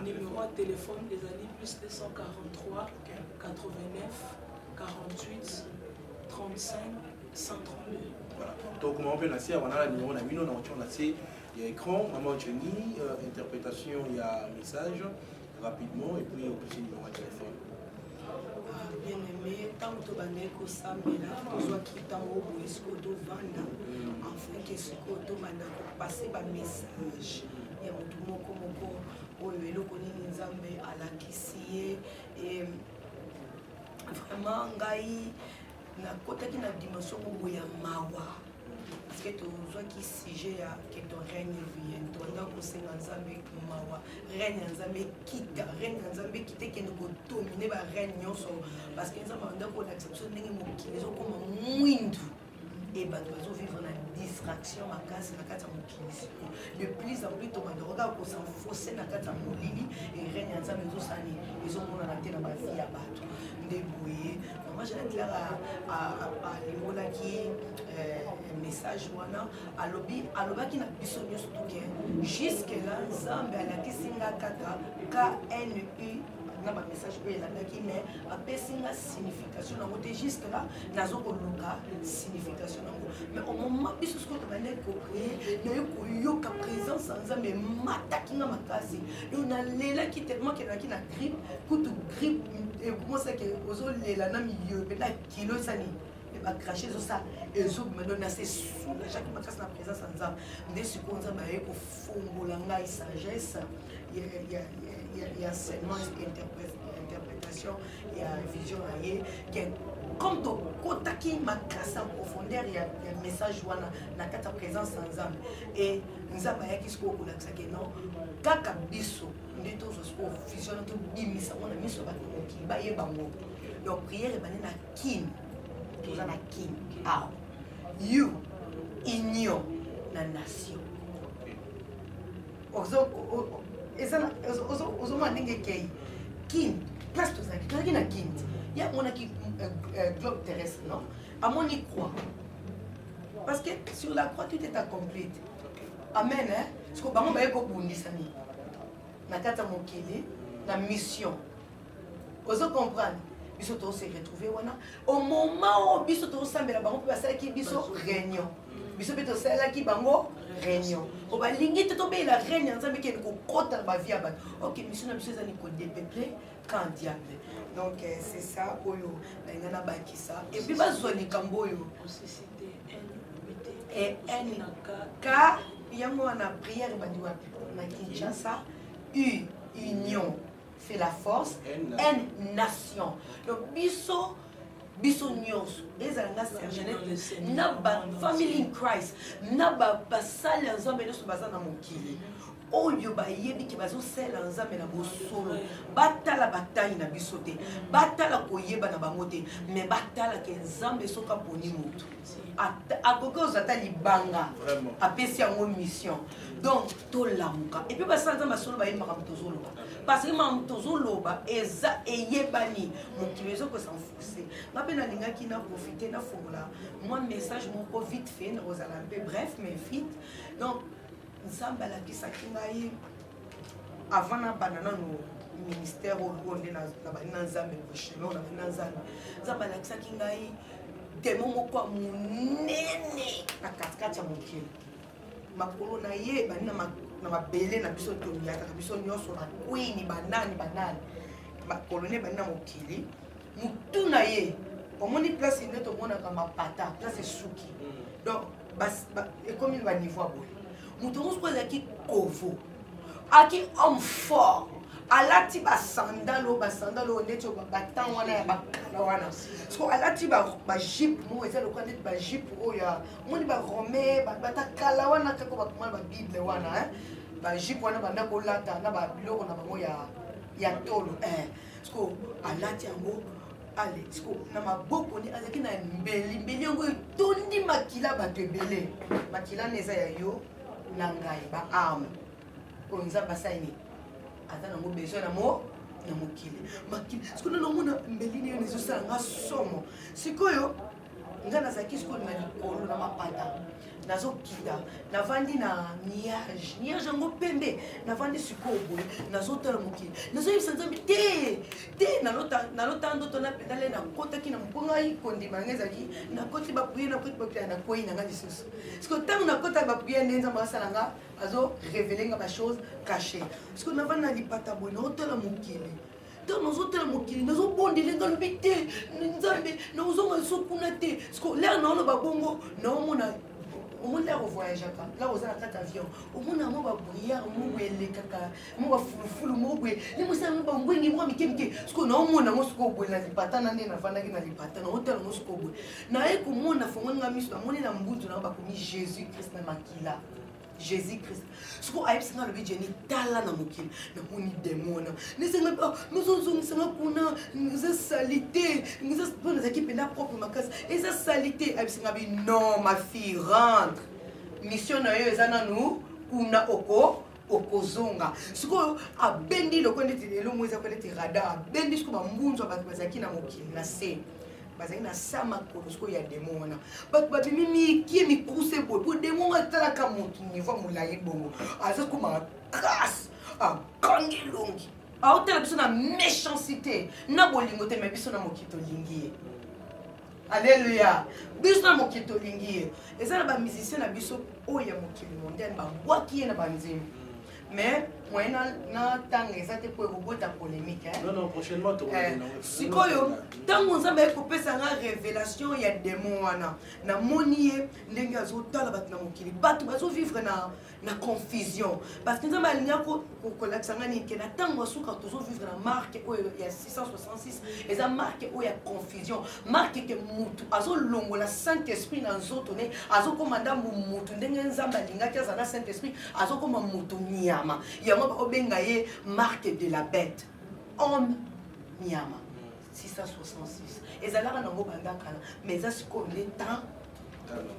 Numéro de téléphone ezali plus 243 89 48 35 132. Voilà. Donc comment on peut na se wana la numéro na bino na otion na se ya écran. Maman Johnny, interprétation ya message rapidement et puis opesi numéro ya téléphone. Ah, bien aimé, ntango tobandaki kosambela, tozwaki ntango boye sikoyo tovanda enfin ke sikoyo tobanda kopase bamessage ya motu moko moko oyo eloko nini Nzambe alakisi ye. E vraiment ngai nakotaki na dimension moko ya mawa parce que tozwaki sujet ya "Que ton règne vienne". Tobanda kosenga Nzambe mawa, règne ya Nzambe ekita, règne ya Nzambe ekita, ekende kodomine barègne nyonso, parce que Nzambe abanda kolakisa biso ndenge mokili ezokoma mwindu e bato bazovivre na distraction makasi na kati ya mokili. Sikoyo de plus en plus tobandaka kaka kosenfonce na kati ya molili e règne ya Nzambe ezosala nini? Ezomonana te na bavie ya bato. Nde boye mama Jeanette Lara alimbolaki message wana, alobi, alobaki na biso nyonso toke. Jusque là Nzambe alakisi nga kaka KNU na bamessage oyo elandaki, mais apesi nga signification nango te. Jusque là nazokoluka signification nango. Mais au moment biso sikoyo tobandaki koprier, naye koyoka présence ya Nzambe emataki nga makasi. Donc nalelaki tellement ke nazalaki na grippe, kutu grippe ekomosaki ozolela na milieu mpe na kilo esani bacrache ezosala, ezobima. Donc nase soulageaki makasi na présence ya Nzambe. Nde sikoyo Nzambe aye kofongola ngai sagesse ya enseignement, interprétation ya vision na ye, ke comme tokotaki makasi en profondeur ya message wana na kati ya présence ya Nzambe, e Nzambe ayaki sikoyo kolakisa ke non, kaka biso nde tozwa sikoyo vision wana, tobimisa ngo na miso ya bato, mokili bayeba ngo. Donc prière ebandi na Kine, toza na Kine awa, you union na nation. Ozomona ndenge ekei Kine, place tozalaki, tozalaki na Kine. Ye amonaki globe terrestre, non, amoni croix, parce que sur la croix tout est accompli. Amen, hein? Siko bango baye kobundisa nini na kati ya mokili na mission. Ozo comprendre? Biso tose retrouve wana au moment oyo biso tozosambela, bango mpe basalaki biso réunion, biso mpe tosalelaki bango réunion po balingi te tobeyela règne ya Nzambe ekende kokɔta na bavie ya bato. Ok, mission na biso ezali kodépeupler camp diable. Donc c'est ça oyo nalinga nabakisa et puis bazwa likambo oyo. Osisi te. E N K yango wana prière ebandi wapi? Na Kinshasa. U union fait la force. N nation. Donc biso biso nyonso ezala nga Sergenet na ba family in Christ na ba basali ya Nzambe nyonso baza na mokili oyo bayebi ke bazosalela Nzambe na bosolo, batala batayi na biso te, batala koyeba na bango te, mais batala ke Nzambe soki aponi motu akoki kozwa ata libanga apesi yango mission. Donc tolamuka et puis basala Nzambe solo bayebi makambo tozoloba, parce que makambo tozoloba eza eyebani, mokili ezokosenfonce. Nga mpe nalingaki na profite nafongola mwa message moko vite fait, nakozala mpe bref mais vite. Donc Nzambe alakisaki ngai avant nabanda nano ministère oyo nde nabandi na Nzambe, chemin oyo nabandi na Nzambe, Nzambe alakisaki ngai démon moko ya monene na katikati ya mokili. Makolo na ye ebandi na mabele na biso, toliataka biso nyonso, bakwini banani banani, makolo ne ebandi na mokili, motu na ye omoni place nde tomonaka mapata, place esuki. Donc ekomi na baniveau ya boye. Moto yango sikoyo azalaki kovo, aki homme fort, alati basandale oyo, basandale oyo neti batan wana ya bakala wana. Siko alati bajupe moko eza lokola neti bajupe oyo ya omoni barome batakala wana kaka bakoma babible wana, bajupe wana banda kolata na babiloko na bango ya tolo. Siko alati yango ale, siko na maboko ni azalaki na mbeli, mbeli yango etondi makila bato ebele. Makila na eza ya yo na ngai, baarme oyo Nzambe asali nini aza nango besoin na mo na mokili makili. Sikoyo namona mbeli nini ezosala nga somo. Sikoyo nga nazalaki sikoyo na likolo na mapata, nazokita, navandi na nuage, nuage yango pembe. Navandi sikoyo boye, nazotala mokili, nazoyebisa Nzambe te te. Nalota ndoto na mpenza le nakotaki na mpo ngai kondima ngai ezalaki nakoti baprière, nakoti baprière, nakwei na ngai lisusu. Sikoyo ntango nakota baprière nde Nzambe asala nga, azo révélé nga bachose caché. Sikoyo navandi na lipata boye, naotala mokili. Ntango nazotala mokili, nazobondela, nga lobi te, Nzambe, nakozonga liso kuna te. Siko lere naoloba bongo, naomona, omoni lere ovoyageaka, lere oza na kati avion, omona mwa babrouillard moko elekaka, mwa bafulufulu moko boye, limosala mwa bangwengi moko mike mike. Sikoyo naomona yango sikoyo boye na lipata na nde navandaki na lipata, naotala yango sikoyo boye, naye komona, fongoli nga miso, namoni na mbunzu nango bakomi Jésus Christ na makila Jésus Christ. Siko ayebisi nga, alobi: "Jeni, tala na mokili." Namoni démon wana, nesenga nozozongisanga kuna, eza saleté, mpo nazalaki mpenza propre makasi, eza saleté. Ayebisi nga bi: "Non, ma fille, rentre, mission na yo eza nanu kuna, oko okozonga." Sikoyo abendi lokola neti lelo mo eza kola neti radar, abendi sikoyo bambunzu ya bato bazalaki na mokili na se, bazalaki na sa makolo sikoyo ya démon wana. Bato babimi mikie mikuse boye, po démon wana atalaka motu niveau ya molai bongo, aza komaka grâce, akangi elongi, aotala biso na méchanceté na bolingo te. Me biso na mokili tolingi ye, alleluya, biso na mokili tolingi ye. Eza na bamusicien na biso oyo ya mokili mondial babwaki ye na banzembo, mais moyen na ntanga eza te mpo ekobota polémique, hein? Non, non, prochainement tokolobela. Sikoyo ntango Nzambe aye kopesa nga révélation ya démon wana, namoni ye ndenge azotala bato na mokili, bato bazovivre na confusion, parce que Nzambe alingi kolakisa nga nini? Ke na ntango ya suka tozovivre na marque oyo ya 666, eza marque oyo ya confusion, marque ke mutu azolongola Saint Esprit na nzoto ne, azokóma ndambu mutu ndenge Nzambe alingaki aza na Saint Esprit, azokóma mutu nyama. Yango bakobenga ye marque de la bête, homme nyama. 666 ezalaka nango banda kala, mais eza sikoyo nde temps,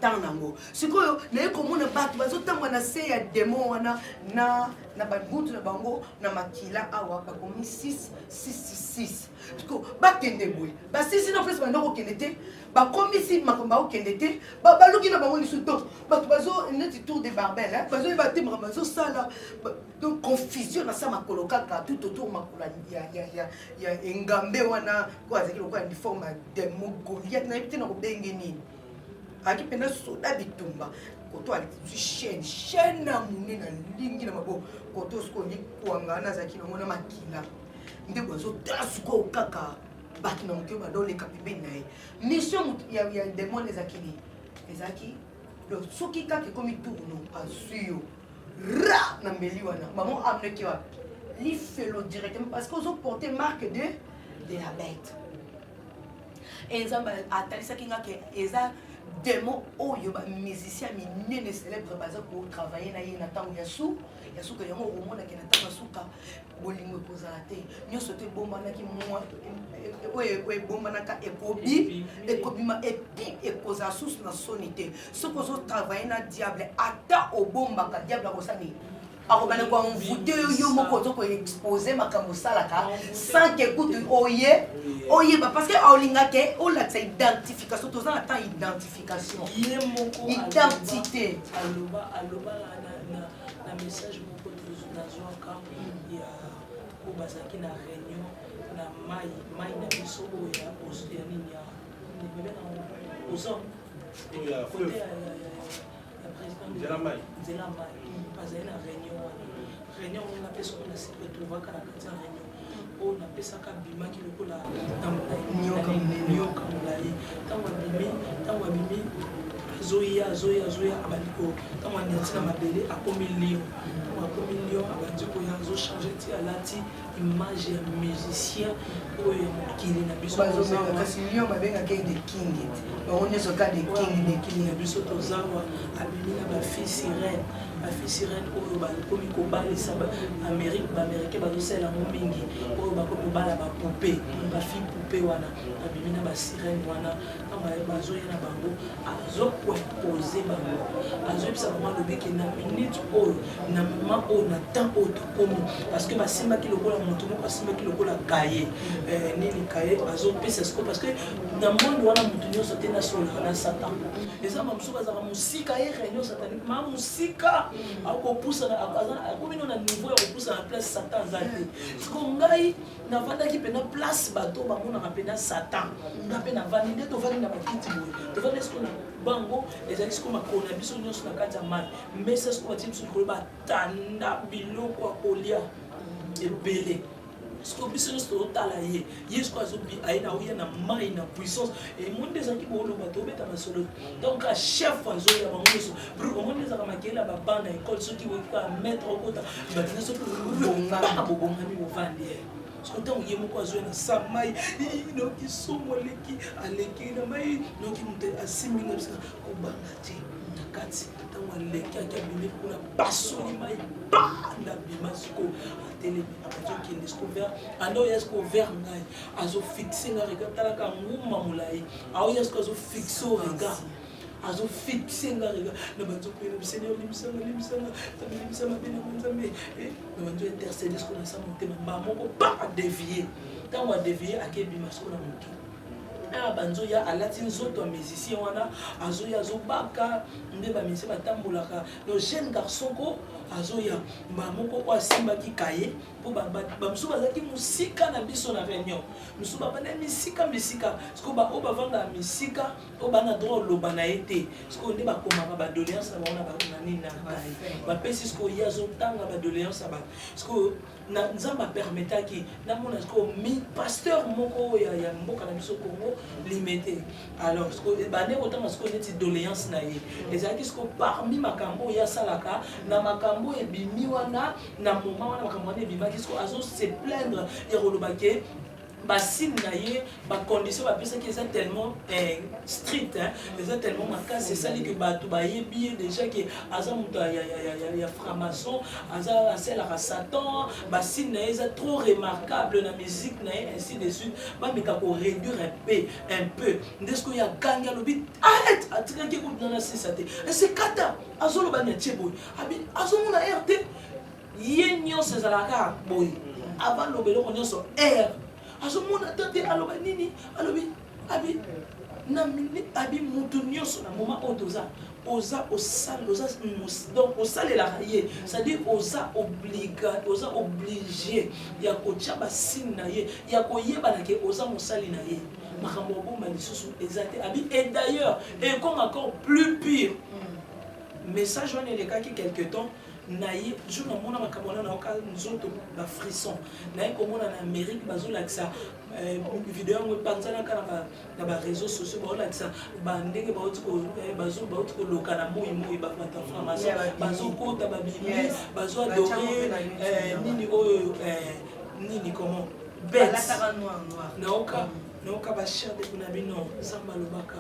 temps nango sikoyo. Naye komona bato bazotambola na se ya démon wana na babutu na bango na makila awa bakomi 666. Siko bakende boye, basisi na place banda kokende te, bakomisi makambo bakokende te, baluki na bango lisusu. Donc bato bazo neti tour de Babel, bazoyeba te makambo bazosala. Donc confusion na sa makolo kaka tout autour makolo ya engambe wana oyo azalaki lokola uniforme ya démon Goliath, nayebi te na kobenge nini, azalaki mpenza soda bitumba. Koto azwi chaîne, chaîne ya monene alingi na maboko, koto sikoyo likwanga wana azalaki nango na makila nde bazotala sikoyo kaka bato na mokili bazoleka pembeni na ye. Mission ya démon ezalaki nini? Ezalaki Donc soki kaka ekomi tour no azwi yo ra na mbeli wana bango amneki wapi lifelo directement parce que ozo porter marque de de la bête. E Nzambe atalisaki nga ke eza démon oyo ba musicien minene célèbre baza ko travailler na ye na ntango ya su ya suka. Yango okomonake na ntango ya suka bolingo ekozala te, nyonso te ebombanaki mwa oyo ebombanaka ekobi ekobima et puis ekozala susu na soni te. Soki ozotravaille na diable, ata obombaka, diable akosala nini? Akobanda koenvoûter yo. Yo moko ozo koexpose makambo osalaka sans ke kutu oye oyeba, parce que olingake olakisa identification. Toza na temps identification. Ye moko. Identité. Aloba na message moko nazwaka ya oyo bazalaki na réunion na mai mai na biso oyo ya nini, ya babenga ozone, côté ya président. Nzela Mai. Nzela Mai. Bazali na réunion wana, réunion oyo nga mpe soki na se retrouvaka na kati ya réunion oyo napesaka, abimaki lokola nyoka monene. Nyoka molai. Ntango abimi, azoya, azoya, azoya, abandi ko ntango aniati na mabele, akomi lion. Ntango akomi lion, abandi koya, azochange ti alati image ya musicien oyo ya mokili na biso. Bazobenga kasi lion, babengaka ye the king. Bango nyonso ka the king, the king. Na biso tozawa, abimi na bafille sirène, bafille sirène oyo bakomi kobalisa Amérique, baaméricain bazosalela yango mingi, oyo bakomi kobala bapoupée, bafille poupée wana. Abimi na basirène wana. Ntango bazoya na bango, azokoimpose bango, azoyebisa bango, alobi ke na minute oyo, na moment oyo, na temps oyo tokomi, parce que basimbaki lokola moto moko asimbaki lokola kaye nini, kaye azopesa siko, parce que na monde wana moto nyonso te nasolaka na Satan. Eza bamosusu bazalaka mosika ye réunion satanique ma mosika, akopusana, akomi no na niveau ya kopusana place Satan aza te. Siko ngai navandaki mpena place bato bamonaka mpena Satan. Nga mpe navandi nde tovandi na bakiti boye, tovandi siko na bango, ezali siko makolo na biso nyonso na kati ya mai. Mesa siko batie biso likolo, batanda biloko ya kolia ebele. Siko biso nyonso tozotala ye. Ye siko aye na oya na mai na puissance. Emoni nde ezalaki booloba, tobeta masolo. Donc ka chef azoya, bango nyonso omoni nde ezalaka makele ya babana ekole. Soki oyoki kaka maître okota, bato nyonso bana bobongami, bovandi ye. Siko ntango ye moko azoya na sa mai, noki somo aleki, aleki na mai, noki moto asimbi nga bisika kobanga te na kati. Ntango aleki, aki abimi kuna, basoli mai pa nda bima. Siko atelemi, azokende siko vers anda oya siko vers ngai, azofixe nga regard. Talaka nguma molai aoya siko, azofixe o regard, azofixe nga regard. Na banzokoyela biseni, olimbisanga, limbisanga Nzambe, limbisa mabe nango Nzambe. Na banzo intercéder siko na sa motema mba moko pa adévie. Ntango adévie, akebima siko na mokili. Awa banzoya, alati nzoto ya musicien wana, azoya, azobaka nde bamusicien batambolaka. No jeune garçon ko azoya mbala moko oyo asimbaki kaye, mpo bamosusu bazalaki mosika na biso na réunion, mosusu bavanda misika misika. Sikoyo baoyo bavandaka misika, oyo bana droit oloba na ye te, sikoyo nde bakomaka badoléance na bango na nini, na kaye bapesi. Sikoyo ye azotanga badoléance ya bato. Sikoyo na Nzambe apermetaki namona sikoyo mi pasteur moko ya mboka na biso Congo Limete. Alors sikoyo bande kotanga sikoyo neti doléance na ye ezalaki sikoyo parmi makambo oyo asalaka na makambo oyo ebimi wana na moment wana. Makambo wana ebimaki, sikoyo azo se plaindre ya koloba ke basigne na ye, bacondition bapesaki eza tellement strict, hein, eza tellement makasi, esali ke bato bayebi ye déjà ke aza moto ya franc-maçon, aza asalaka Satan, basigne na ye eza trop remarquable na musique na ye, ainsi de suite. Bameka koréduire un peu un peu. Nde sikoyo agangi, alobi: "Arrête!" Atikaki kutu na sisa te, esekata azoloba na tie boye, abi azomona air te. Ye nyonso ezalaka boye, avant loba eloko nyonso air azomona ta te. Aloba nini? Alobi, abi na abi mutu nyonso na moment oyo toza, oza osala, oza donc osalelaka ye, c'est-à-dire oza obliga, oza obligé ya kotia basigne na ye, ya koyebana ke oza mosali na ye. Makambo obomba lisusu eza te. Abi et d'ailleurs ekoma encore plus pire. Message wana elekaki quelque temps. Naye jour namona makambo wana nayoka nzoto ba frisson. Naye komona na Amerique bazolakisa eh, video yango epanzanaka na ba na ba réseaux sociaux baolakisa ba ndenge bauti eh, bauti koloka na moi moi bato ya franc-maçon bazokota babimi bazo adore eh, nini oyo eh, nini comment bete naoka naoka ba chair de kuna bino nzambe alobaka.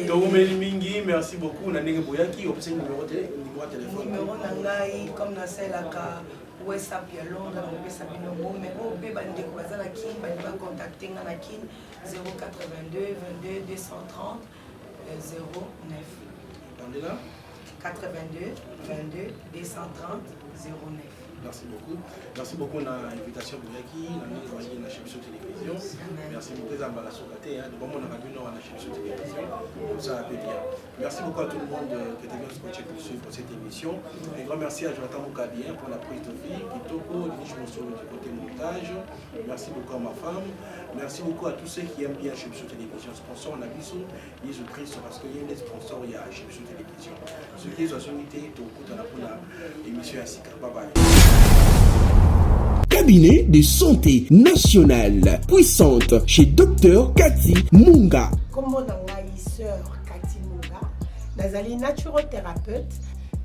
Toumeli mingi, merci beaucoup na ndenge boyaki opesaki numéro te numéro ya téléphone. Numéro na ngai comme nasalelaka whatsapp ya Londres nakopesa bino ngo mais oyo mpe bandeko baza na kin balingi bacontacte nga na kin 082 22 230 09. Bandela 82 22 230 09. Merci beaucoup. Merci beaucoup na invitation boyaki na ndenge boyaki na chez biso télévision. Merci beaucoup eza mbala suka te hein. Bomonaka bino na chez biso télévision. Comme ça peu bien. Merci beaucoup à tout le monde euh, qui était bien scotché pour suivre cette émission. Un grand merci à Jonathan Moukabien pour la prise de vie, Kitoko, Denis Mosolo du côté montage. Merci beaucoup à ma femme. Merci beaucoup à tous ceux qui aiment bien chez biso télévision. Sponsor na biso, Jésus Christ parce que il y a sponsor il y a chez biso télévision. Ceux qui sont invités, tokutana pour la émission ya sika. Bye bye. Cabinet de santé nationale puissante chez Dr Cathy Munga. Kombo na ngai sœur Cathy Munga, nazali naturothérapeute,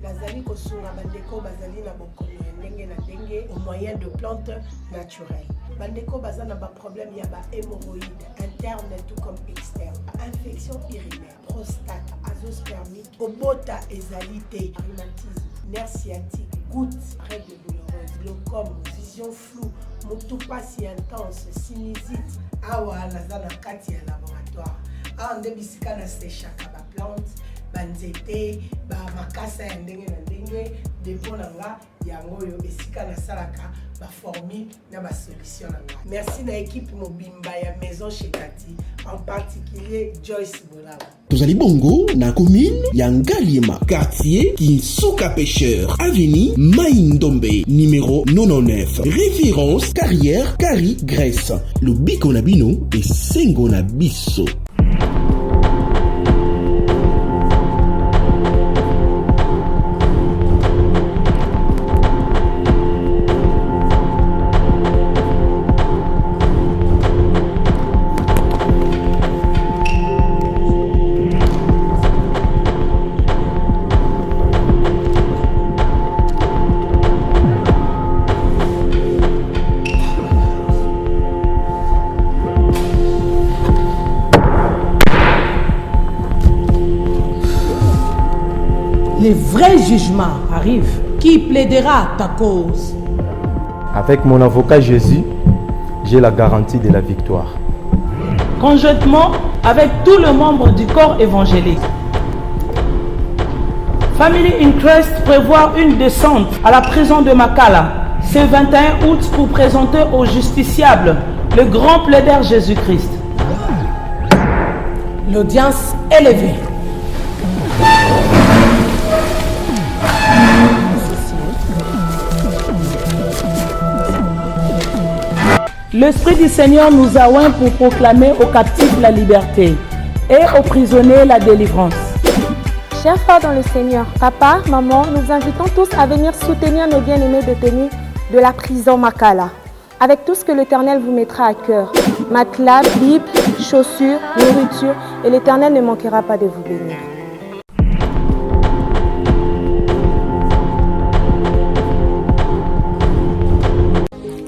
nazali kosunga bandeko bazali na bokono ya ndenge na ndenge au moyen de plantes naturelles. Bandeko baza na ba problème ya ba hémorroïdes interne tout comme externe, infection urinaire, prostate, azoospermie, kobota ezali te, rhumatisme, nerf sciatique, goutte, règle douloureuse, glaucome, vision floue, mutu pasi intense, sinusite. Awa naza na kati ya laboratoire. Awa nde bisika na sechaka ba plante, ba nzete, ba makasa ya ndenge na ndenge. Depot na nga yango oyo esika nasalaka ba formule na ba solution na ngai. Merci na equipe mobimba ya Maison chez Cathy, en particulier Joyce Bolaba. Tozali bongo na commune ya Ngaliema, quartier Kinsuka Pêcheur, avenue Mai Ndombe, numéro 99, référence carrière Kari Grèce. Lobiko na bino esengo na biso. Le vrai jugement arrive. Qui plaidera ta cause? Avec mon avocat Jésus, j'ai la garantie de la victoire. Conjointement avec tout le membre du corps évangélique. Family in Christ prévoit une descente à la prison de Makala ce 21 août pour présenter aux justiciables le grand plaideur Jésus-Christ. L'audience est levée. L'Esprit du Seigneur nous a oint pour proclamer aux captifs la liberté et aux prisonniers la délivrance. Chers frères dans le Seigneur, papa, maman, nous invitons tous à venir soutenir nos bien-aimés détenus de la prison Makala. Avec tout ce que l'Éternel vous mettra à cœur. Matelas, Bible, chaussures, nourriture, et l'Éternel ne manquera pas de vous bénir.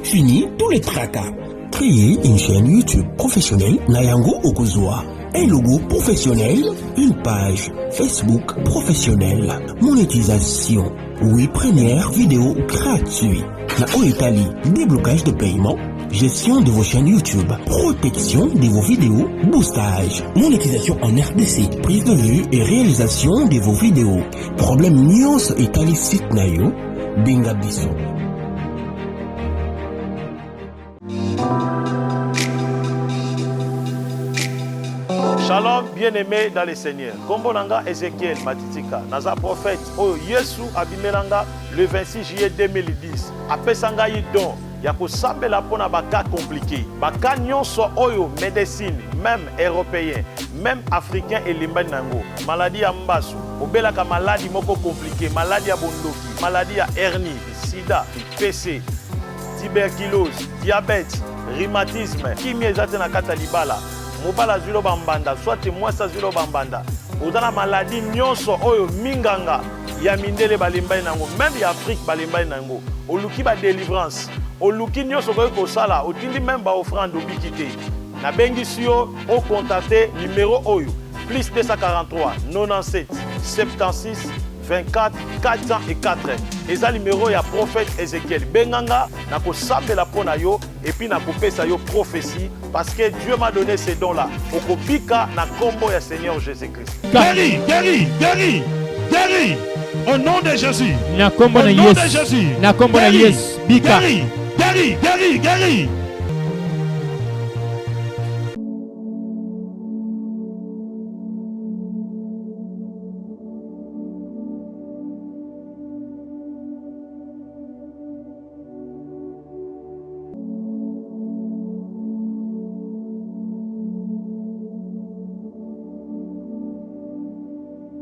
Fini tous les tracas. Créez une chaîne YouTube professionnelle Nayango Okozua. Un logo professionnel, une page Facebook professionnelle. Monétisation. Oui, première vidéo gratuite. Na Oetali, déblocage de paiement, gestion de vos chaînes YouTube, protection de vos vidéos, boostage, monétisation en RDC, prise de vue et réalisation de vos vidéos. Problème nyonso etali site na yo, benga biso. Shalom bien-aimé dans le Seigneur. Kombo na nga Ezekiel Matitika, naza prophète oyo Yesu abimela nga le 26 juillet 2010. Apesa ngai don. ya kosambela mpo na bacas compliqué, bacas nyonso oyo médecine même européen, même africain elembani na yango. Maladi ya mbasu, obelaka maladi moko compliqué, maladi ya bondoki, maladi ya hernie, sida, pc, tuberculose, diabète, rhumatisme, kimia eza te na kati ya libala, mobali azwi lo bambanda, soit mwasi azwi lo bambanda, oza na maladi nyonso oyo minganga ya mindele balembani na yango, même ya Afrique balembani na yango, oluki badélivrance, oluki nyonso okoki kosala, otindi même baoffrande, obiki te, nabengisi yo ocontacte numéro oyo: plus 243 97 76 24 404. Eza numéro ya prophète Ezekiel. Benganga, nakosambela mpo na yo et puis nakopesa yo prophétie, parce que Dieu m'a donné ces dons là. Okobika na nkombo ya Seigneur Jésus Christ. Guéri, guéri, guéri, guéri. Au nom de Jésus. Na kombo Au na nom de Yesu. Jésus. Na kombo na Guéri, Yesu. Bika. Guéri, guéri, guéri, guéri.